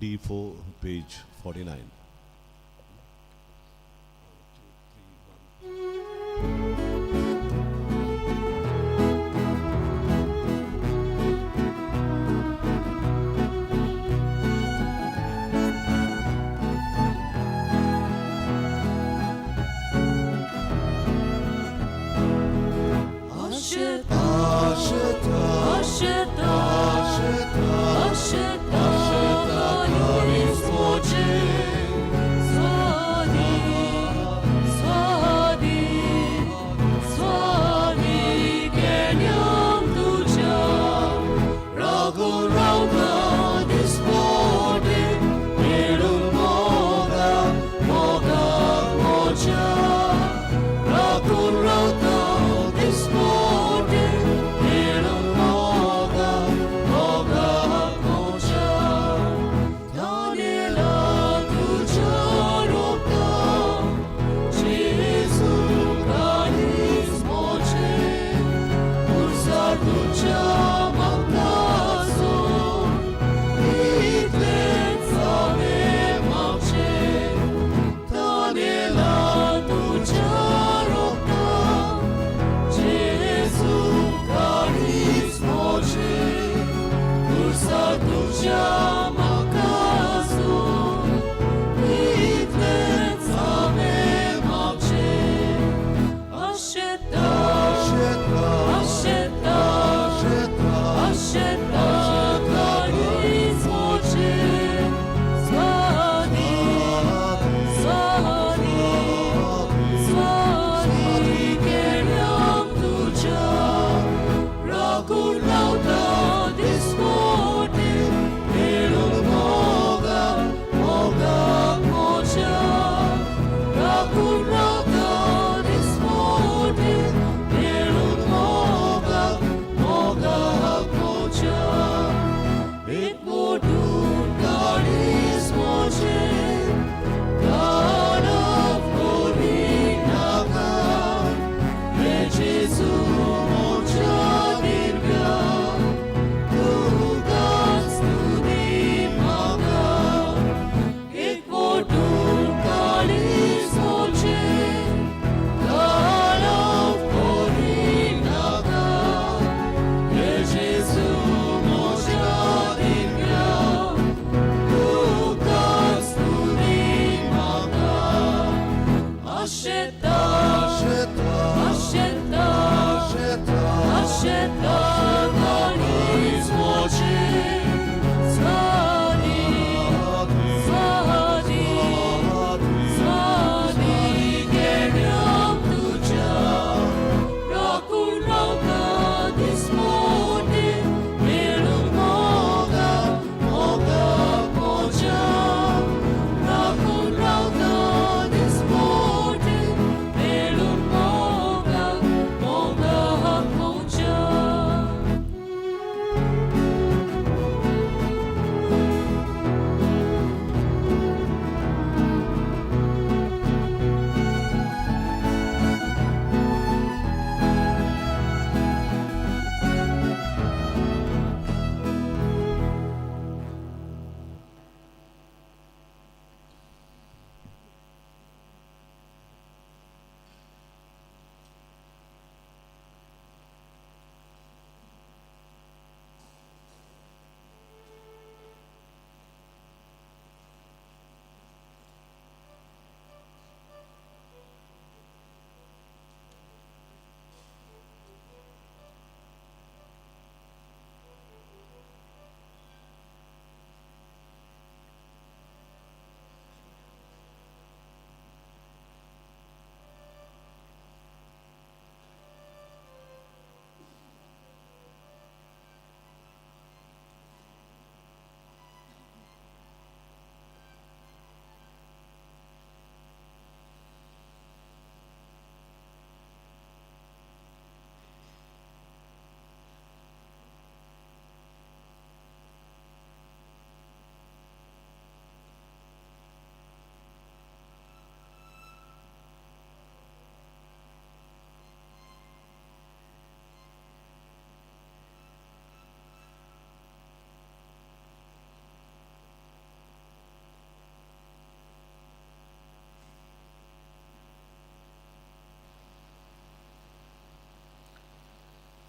D4 page 49. This morning,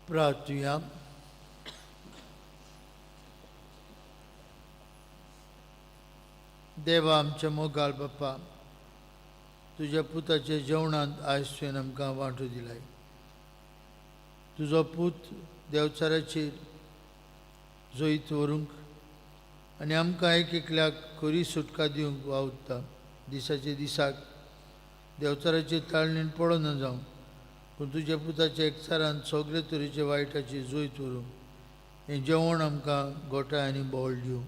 प्रार्थुया. देवा आमच्या मोगाळ बाप्पा, तुज्या पुताच्या जेवणांत आयज तुवें आमकां वांटो दिलाय. तुजो पूत देवचाराचेर जैत व्हरूंक आनी आमकां एक एकल्याक खरी सुटका दिवंक वावुरता. दिसाचे दिसाक देवचाराचे ताळणीन पडना जावं, पूण तुज्या पुताच्या एकचारान सगळे तरेचे वायटाचे जैत व्हरूंक हें जेवण आमकां गोठाय आनी बळ दिवं,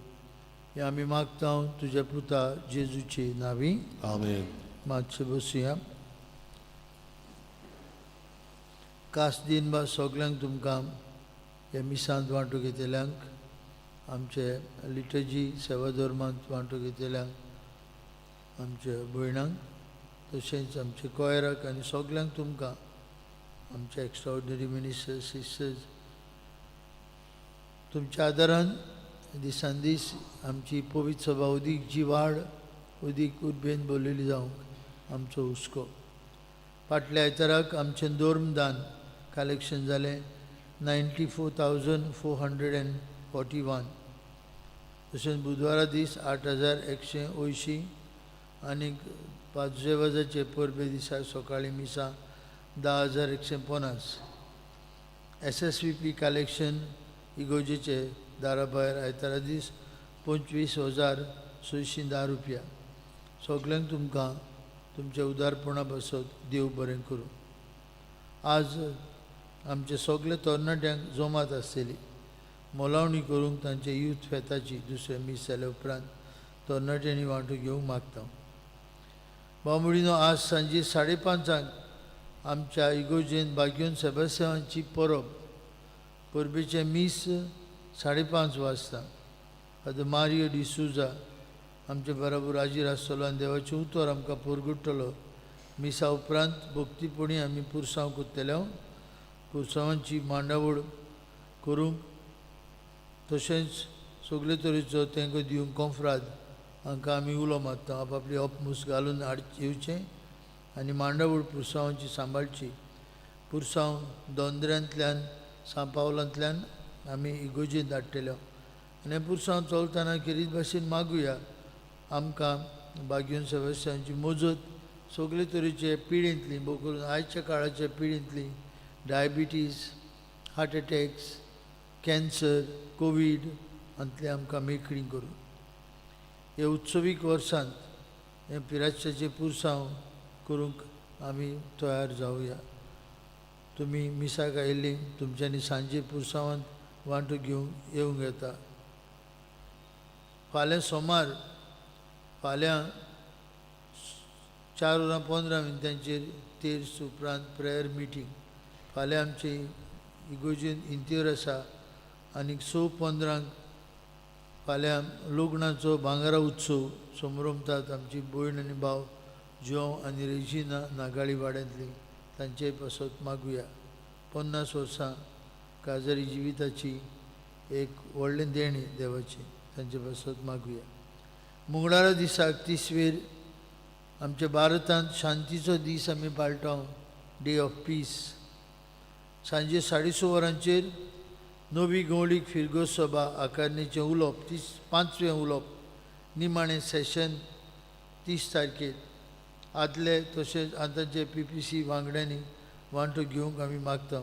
हें आमी मागता तुज्या पुता जेजूचे नांवी. आमेन. मातशें बसुया. कास दिन बा सगल्यांक तुमकां ह्या मिसांत वांटो घेतल्यांक, आमचे लिटर्जी सेवा धर्मांत वांटो घेतल्यांक, आमच्या भयणांक, तशेंच आमचे कोयराक आनी सगल्यांक तुमकां, आमचे एक्स्ट्राऑर्डिनरी मिनिस्टर्स सिस्टर्स, तुमच्या आदारान दिसान दीस आमची पवित्र सभा अदीक जिवाड अदीक उर्बेन भरलेली जावंक आमचो हुस्को. फाटल्या आयताराक आमचें धर्मदान कलेक्शन जालें 94,441. तशेंच बुधवारा दीस 8,180 आनी पांचवे परबे दिसा सकाळीं मिसां 10,150. SSVP collection इगोजेचे दारा भायर आयतारा दीस 25,610 रुपया. सगल्यांक तुमकां तुमच्या उदारपणा पासत देव बरें करूं. आज आमचे सगळे तरणाट्यांक जमात आसतली मोलावणी करूंक तांचे यूथ फेताची दुसरें मीस जाल्या उपरांत तरणाट्यांनी वांटो घेवंक मागता. बांबोळीनो आज सांजे 5:30 आमच्या इगोजेन बाग्योन सेबास्तियांवाची परब. परबेचें मीस 5:30 वाजता. फादर मारियो डिसूजा आमचे बराबर हाजीर आसतलो आनी देवाचें उतर आमकां परगुट्टलो. मिसा उपरांत भक्तीपणी आमी पुरसांव करतले, पुरसांवांची मांडावळ करूंक तशेंच सगळे तरेचो तांकां दिवंक कोंफ्राद हांकां आमी उलो मारता. आपापली अपमूस घालून हाड येवचें आनी मांडावळ पुरसांवांची सांबाळची. पुरसांव दोंदऱ्यांतल्यान सांपावलांतल्यान आमी इगोजेंत धाडटले आनी पुरसांव चलतना खेरीत भाशेन मागुया आमकां बाग्योन सेबास्तियांवाची मजत सगळे तरेचे पिडेंतली, भोव करून आयच्या काळाच्या पिडेंतली, diabetes, heart attacks, cancer, COVID हांतले आमकां मेकळी करूं. हे उत्सवीक वर्सांत हें पिराच्याचें पुरसांव करूंक आमी तयार जावया. तुमी मिसाक आयिल्लीं तुमच्यांनी सांजे पुरसांवांत वांटो घेवंक येवंक येता. फाल्यां सोमार फाल्यां 4:15 तेर्स उपरांत प्रेयर मिटींग. फाल्यां आमची इगोजेन इंतेर आसा आनी 6:15 फाल्यां लग्नाचो भांगरा उत्सव समरमतात आमची भयण आनी भाव जोंव आनी रेजिना नागाळी वाड्यांतली, तांचे पासत मागुया. 50 वर्सां काजारी जिविताची एक व्हडलें देणें देवाचें, तांचे पासत मागुया. मंगळारा दिसाक तिसवेर आमच्या भारतांत शांतीचो दीस आमी पाळटा, डे ऑफ पीस. सांजे 6:30 वरांचेर नवी गवळीक फिरगो सभा आकारणीचें उलोवप, 35वें उलोवप, निमाणें सेशन 30 तारखेर. आदले तशेंच आतांचे PPC वांगड्यांनी वांटो घेवंक आमी मागता.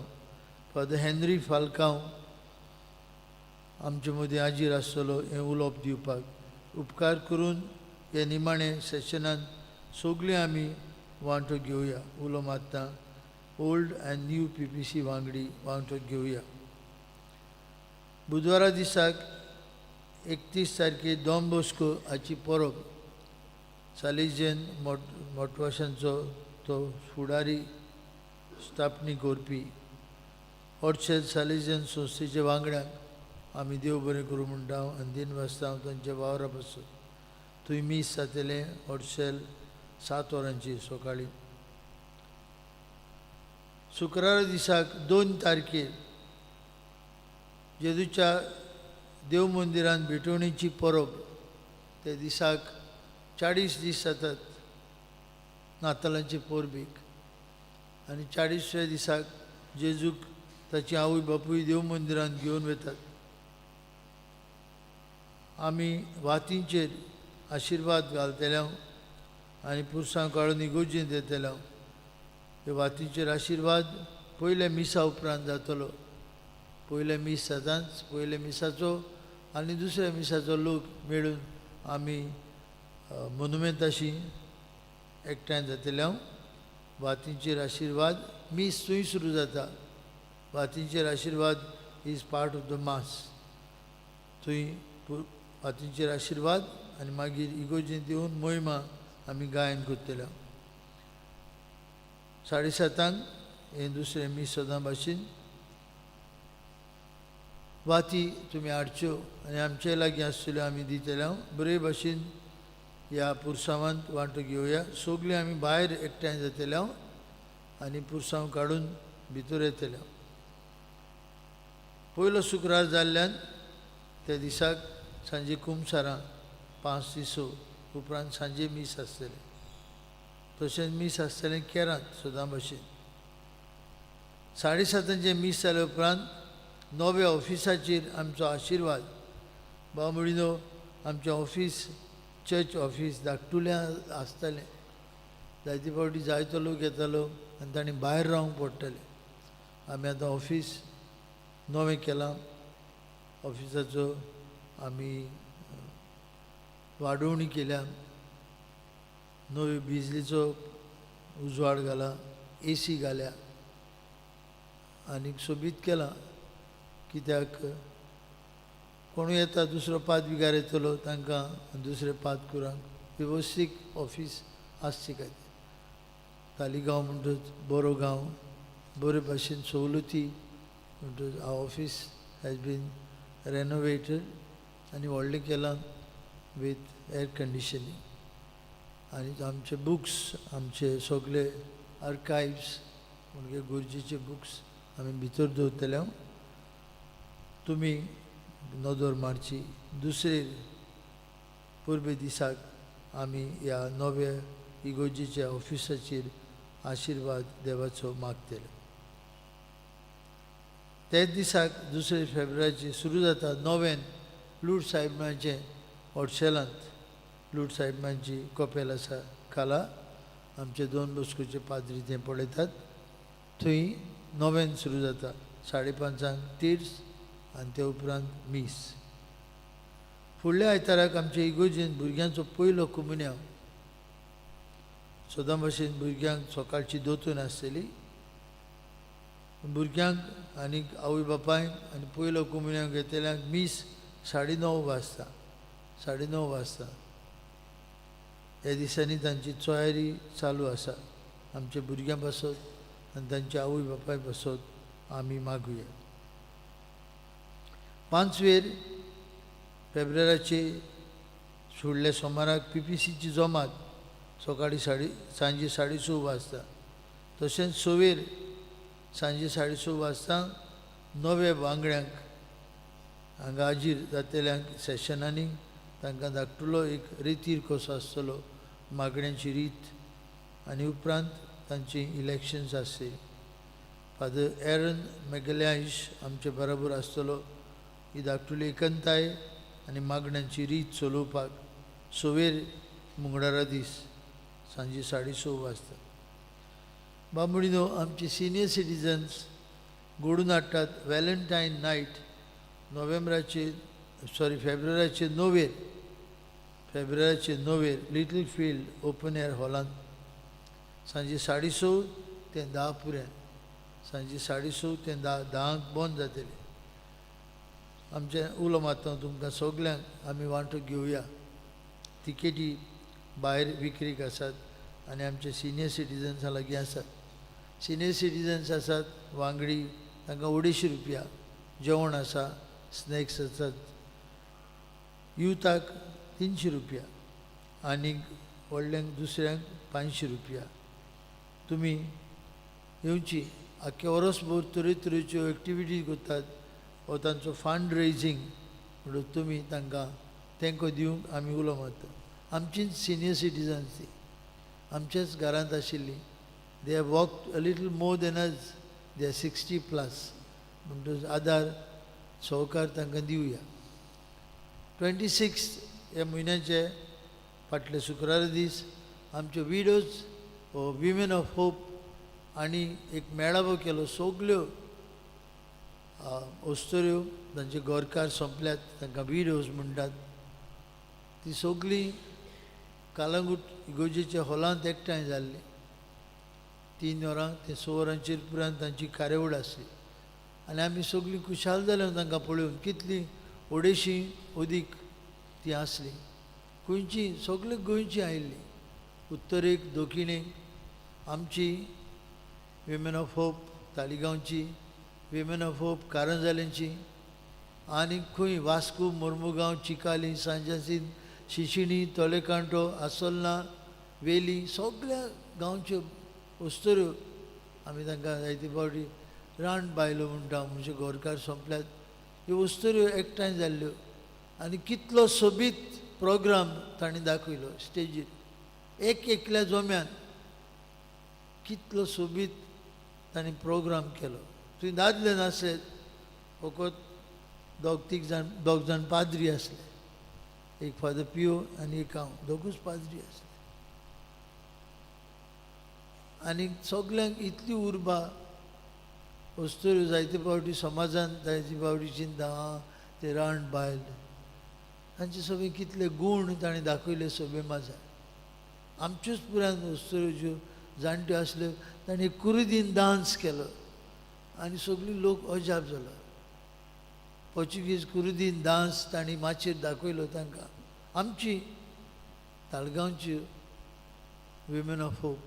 फादर हेनरी फाल्कांव आमचे मदीं हाजीर आसतलो हें उलोवप दिवपाक. उपकार करून हे निमाणे सेशनान सगळीं आमी वांटो घेवया. उलो मारता ओल्ड आनी न्यू PPC वांगडी वांटो घेवया. बुधवारा दिसाक 31 तारखेर डॉन बॉस्को हाची परब. सालेजियन मोटवाशांचो तो फुडारी स्थापणी करपी हॉटशेल सालेजियन संस्थेच्या वांगड्यांक आमी देव बरें करूं म्हणटा आनी दिन वाजता तांच्या वावरा पासून. थंय मीस जातलें हॉटशेल 7 वरांचेर सकाळीं. शुक्रारा दिसाक 2 तारखेर जेजूच्या देव मंदिरान भेटवणीची परब. त्या दिसाक 40 दीस जातात नातालांचे परबेक आनी 40व्या दिसाक जेजूक ताची आवय बापूय देव मंदिरांत घेवन वतात. आमी वातींचेर आशिर्वाद घालतले आनी पुरसांव काडून इगोर्जेंत येतले. ह्या वातींचेर आशिर्वाद पयल्या मिसा उपरांत जातलो. पयलें मीस सदांच पयल्या मिसाचो आनी दुसऱ्या मिसाचो लोक मेळून आमी मोनुमेंताशी एकठांय जातले. वातींचेर आशिर्वाद मीस थंय सुरू जाता. वातींचेर आशिर्वाद is part of the mass. थंय वातींचेर आशिर्वाद आनी मागीर इगोर्जेंत येवन मोहिमा आमी गायन करतले. 7:30 हें दुसरें मीस सदां भाशेन. वाती तुमी हाडच्यो आनी आमचे लागीं आसतल्यो आमी दितले. बरे भाशेन ह्या पुरसांवांत वांटो घेवया. सगळीं आमी भायर एकठांय जातले आनी पुरसांव काडून भितर येतले. पयलो शुक्रार जाल्ल्यान त्या दिसाक सांजे कुमसारां 5 ते 6 उपरांत सांजे मीस आसतलें. तशेंच मीस आसतलें केरांत सदां भाशेन. 7:30 मीस जाल्या उपरांत नव्या ऑफिसाचेर आमचो आशिर्वाद. बाबुळीनो आमचें ऑफीस चर्च ऑफीस धाकटुलें आसतलें. जायते फावटी जायतो लोक येतालो आनी तांणी भायर रावंक पडटलें. आमी आतां ऑफीस नवें केलां. ऑफिसाचो आमी वाडोवणी केल्या. नव्यो बिजलीचो उजवाड घाला, एसी घाल्या आनीक सोबीत केलां. कित्याक कोणूय येता दुसरो पाद बिगार येतलो तांकां दुसरे पाद कुरांक वेवस्थीत ऑफीस आसचें खातीर. तालिगांव म्हणटच बरो गांव, बरे भाशेन सवलती म्हणटच our office has been renovated आनी व्हडलें केलां वीथ एअर कंडिशनींग. आनी आमचे बुक्स, आमचे सगळे आर्कायव्स म्हणजे गरजेचे बुक्स आमी भितर दवरतले. तुमी नदर मारची. दुसरे परबे दिसाक आमी ह्या नव्या इगोर्जेच्या ऑफिसाचेर आशिर्वाद देवाचो मागतले. त्याच दिसाक 2 फेब्रुवारीचेर सुरू जाता नव्यान लूट साहेबांचें हॉटसेलांत लूट साहेबांची कपेल आसा खाला. आमचे दोन बस्कोचे पाद्री ते पळयतात. थंय नव्यान सुरू जाता 5:30 तीर्स आनी ते उपरांत मीस. फुडल्या आयताराक आमचे इगोर्जेन भुरग्यांचो पयलो कुमुन्यांव. सदां भाशेन भुरग्यांक सकाळची दोतोन आसतली. भुरग्यांक आनीक आवय बापायक आनी पयलो कुमुन्यांव घेतल्यांक मीस 9:30 वाजता. 9:30 वाजता ह्या दिसांनी तांची तयारी चालू आसा. आमच्या भुरग्यां पासत आनी तांच्या आवय बापाय पासत आमी मागुया. 5 फेब्रुवारीचे फुडल्या सोमाराक पीपीसीची जमात सकाळी सांजे 6:30 वाजता. तशेंच 6 सांजे 6:30 वाजता नव्या वांगड्यांक हांगा हाजीर जातल्यांक सेशनांनी तांकां धाकटुलो एक रितीर कसो आसतलो, मागण्यांची रीत आनी उपरांत तांची इलेक्शन्स आसतली. फादर एरन मेगल्याश आमचे बरोबर आसतलो. ही धाकटुली एकंताय आनी मागण्यांची रीत चलोवपाक 6 मंगळारा दीस सांजे 6:30 वाजता. बांबोळीनो आमचे सिनियर सिटीजन्स घडून हाडटात व्हॅलेंटायन नायट फेब्रुवारीचे 9 फेब्रुवारीचे 9 लिटल फिल्ड ओपन एअर हॉलांत सांजे 6:30 ते 10 पुरें. सांजे 6:30 ते 10 बंद जातलें. आमचें उलो मारता तुमकां सगल्यांक आमी वांटो घेवया. तिकेटी भायर विक्रीक आसात आनी आमचे सिनियर सिटीजन्सां लागीं आसात. सिनियर सिटीजन्स आसात वांगडी तांकां 250 रुपया जेवण आसा, स्नॅक्स आसात. युथाक 300 रुपया आनी व्हडल्यांक दुसऱ्यांक 500 रुपया. तुमी येवची. आख्खे वरसभर तरेतरेच्यो एक्टिविटीज करतात हो तांचो फंड रेजींग म्हणून तुमी तांकां तेंको दिवंक आमी उलो मारता. आमचीच सिनियर सिटीजन्स ती आमच्याच घरांत आशिल्ली. They have walked a little more than us. They are 60 plus. म्हणटकच आदार सहकार तांकां दिवया. 26 ह्या म्हयन्याचे फाटले शुक्रार दीस आमच्यो विडोज विमेन ऑफ होप आनी एक मेळावो केलो. सगल्यो अस्तुऱ्यो तांचे गोरकार सोंपल्यात, तांकां विडोज म्हणटात, ती सगळीं कालंगूट इगोजेच्या हॉलांत एकठांय जाल्लीं. 3 वरां ते 6 वरांचेर पुराय तांची कार्यावळ आसली आनी आमी सगळीं खुशाल जाले तांकां पळोवन. कितलीं 250 अदीक ती आसली, खंयची सगळीं गोंयची आयिल्ली, उत्तरेक दक्षिणेक. आमची विमेन ऑफ होप तालिगांवची, विमेन ऑफ होप कारंजालेंची, आनी खंय वास्को, मोर्मुगांव, चिकाली, सांजासीन, शिशिणी, तोलेकांटो, आसोल्ना, वेली, सगळ्या गांवच्यो अस्तुऱ्यो आमी तांकां जायते फावटी रान बायलो म्हणटा, म्हणजे गोरकार सोंपल्यात. ह्यो अस्तुऱ्यो एकठांय जाल्ल्यो आनी कितलो सोबीत प्रोग्राम तांणी दाखयलो स्टेजीर. एक एकल्या जोम्यान कितलो सोबीत तांणी प्रोग्राम केलो. थंय दादले नासले, फकत दोग तीग जाण, दोग जाण पाद्री आसले, एक फादर पियो आनी एक हांव, दोगूच पाद्री आसले. आनी सगल्यांक इतली उर्बा. अस्तुऱ्यो जायते फावटी समाजान जायते फावटी चिंता, आं ते रान बायल, तांचे सगळे कितले गूण ताणें दाखयले सभे माझा. आमच्योच पुराय अस्तुऱ्यो ज्यो जाणट्यो आसल्यो ताणें कुरुदीन डांस केलो आनी सगळी लोक अजाप जालो. पोर्चुगीज कुरुदीन डांस तांणी माचयेर दाखयलो तांकां. आमची ताळगांवची विमेन ऑफ होप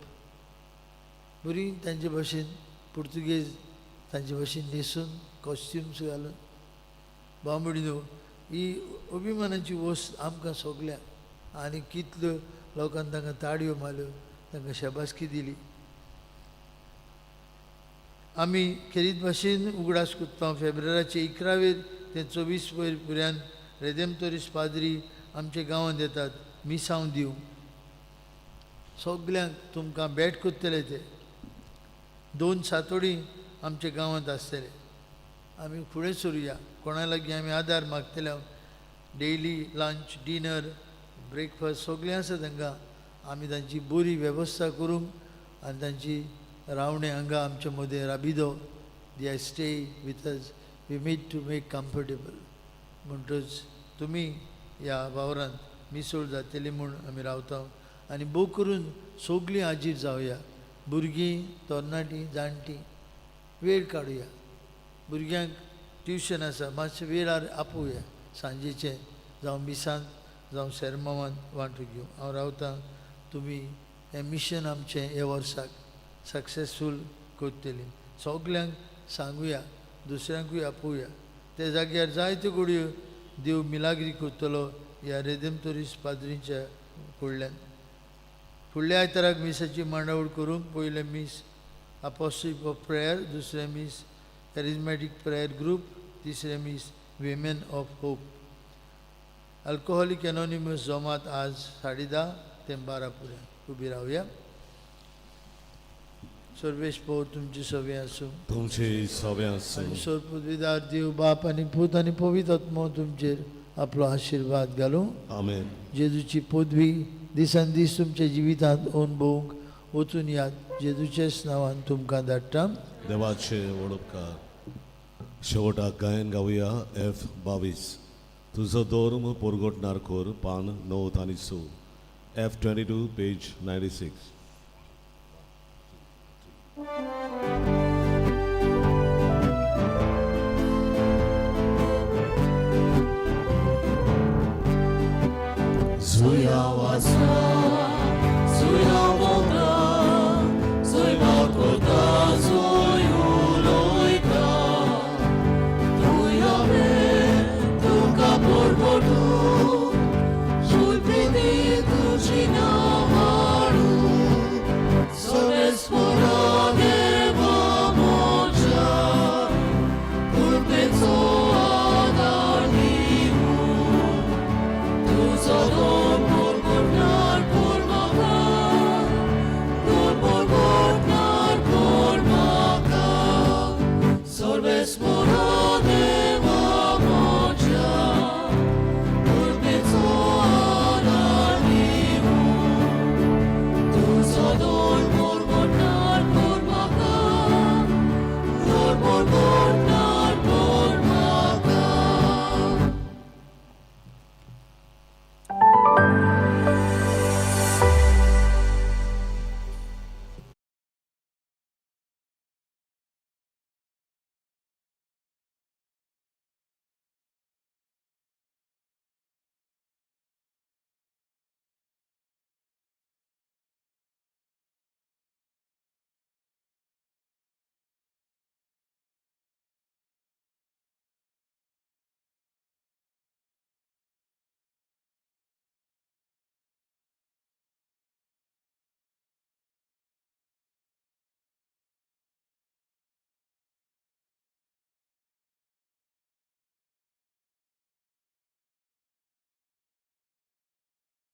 बरी तांचे भाशेन पुर्तुगेज तांचे भाशेन न्हेसून कॉस्ट्युम्स घालून. बांबडी ही अभिमानाची वस्त आमकां सगल्यांक. आनी कितल्यो लोकांक तांकां ताळयो मारल्यो, तांकां शाबासकी दिली. आमी खेरीत भाशेन उगडास कोत्ता फेब्रुवाराचे 11वेर ते 24 वयर पुऱ्यान रेदेमतोरीस पाद्री आमच्या गांवांत येतात मिसांव दिवंक. सगल्यांक तुमकां भेट करतले ते. 2 सातोडी आमच्या गांवांत आसतले. आमी फुडें सरुया, कोणा लागीं आमी आदार मागतले. डेली लंच, डिनर, ब्रेकफास्ट सगळें आसा तांकां. आमी तांची बरी वेवस्था करूंक आनी तांची रावणें हांगा आमच्या मदें राबिदो, they are stay with us, we need to make comfortable. म्हणटच तुमी ह्या वावरांत मिसळ जातली म्हूण आमी रावता आनी भोव करून सगळीं हाजीर जावया. भुरगीं, तरणाटीं, जाणटीं, वेळ काडुया. भुरग्यांक ट्युशन आसा, मातशें वेळार आपोवया सांजेचें, जावं मिसांत जावं सेरमावांत वांटो घेवं. हांव रावतां, तुमी हें मिशन आमचें ह्या वर्साक सक्सेसफूल करतली. सगल्यांक सांगुया, दुसऱ्यांकूय आपोवया. ते जाग्यार जायत्यो घडयो देव मिलाग्री करतलो ह्या रेदेमतोरीस पाद्रींच्या फुडल्यान. फुडल्या आयताराक मिसाची मांडावळ करूंक पयलें मीस अपोस्टलशिप ऑफ प्रेयर, दुसरें मीस कॅरिजमॅटीक प्रेयर ग्रूप, तिसरें मीस women of hope. Alcoholic anonymous जमात आज 10:30 ते 12 पर्यंत उबी रावया. सर्वेश पोर तुमची सवे आसूं, तुमचे सवे आसूं. आनी सोरपुदविदार देव बाप आनी पूत आनी पवित्र आत्मो तुमचेर आपलो आशिर्वाद घालूं. आमेन. जेजूची पदवी दिसान दीस तुमच्या जिवितांत अणभवूंक वचून याद जेजूच्याच नांवान तुमकां धाडटा. देवाचे वडपकार. शेवटाक गायन गावया एफ 22, तुजो धर्म परगटणार कर, पान 9 आनी 6, एफ 22 पेज 96.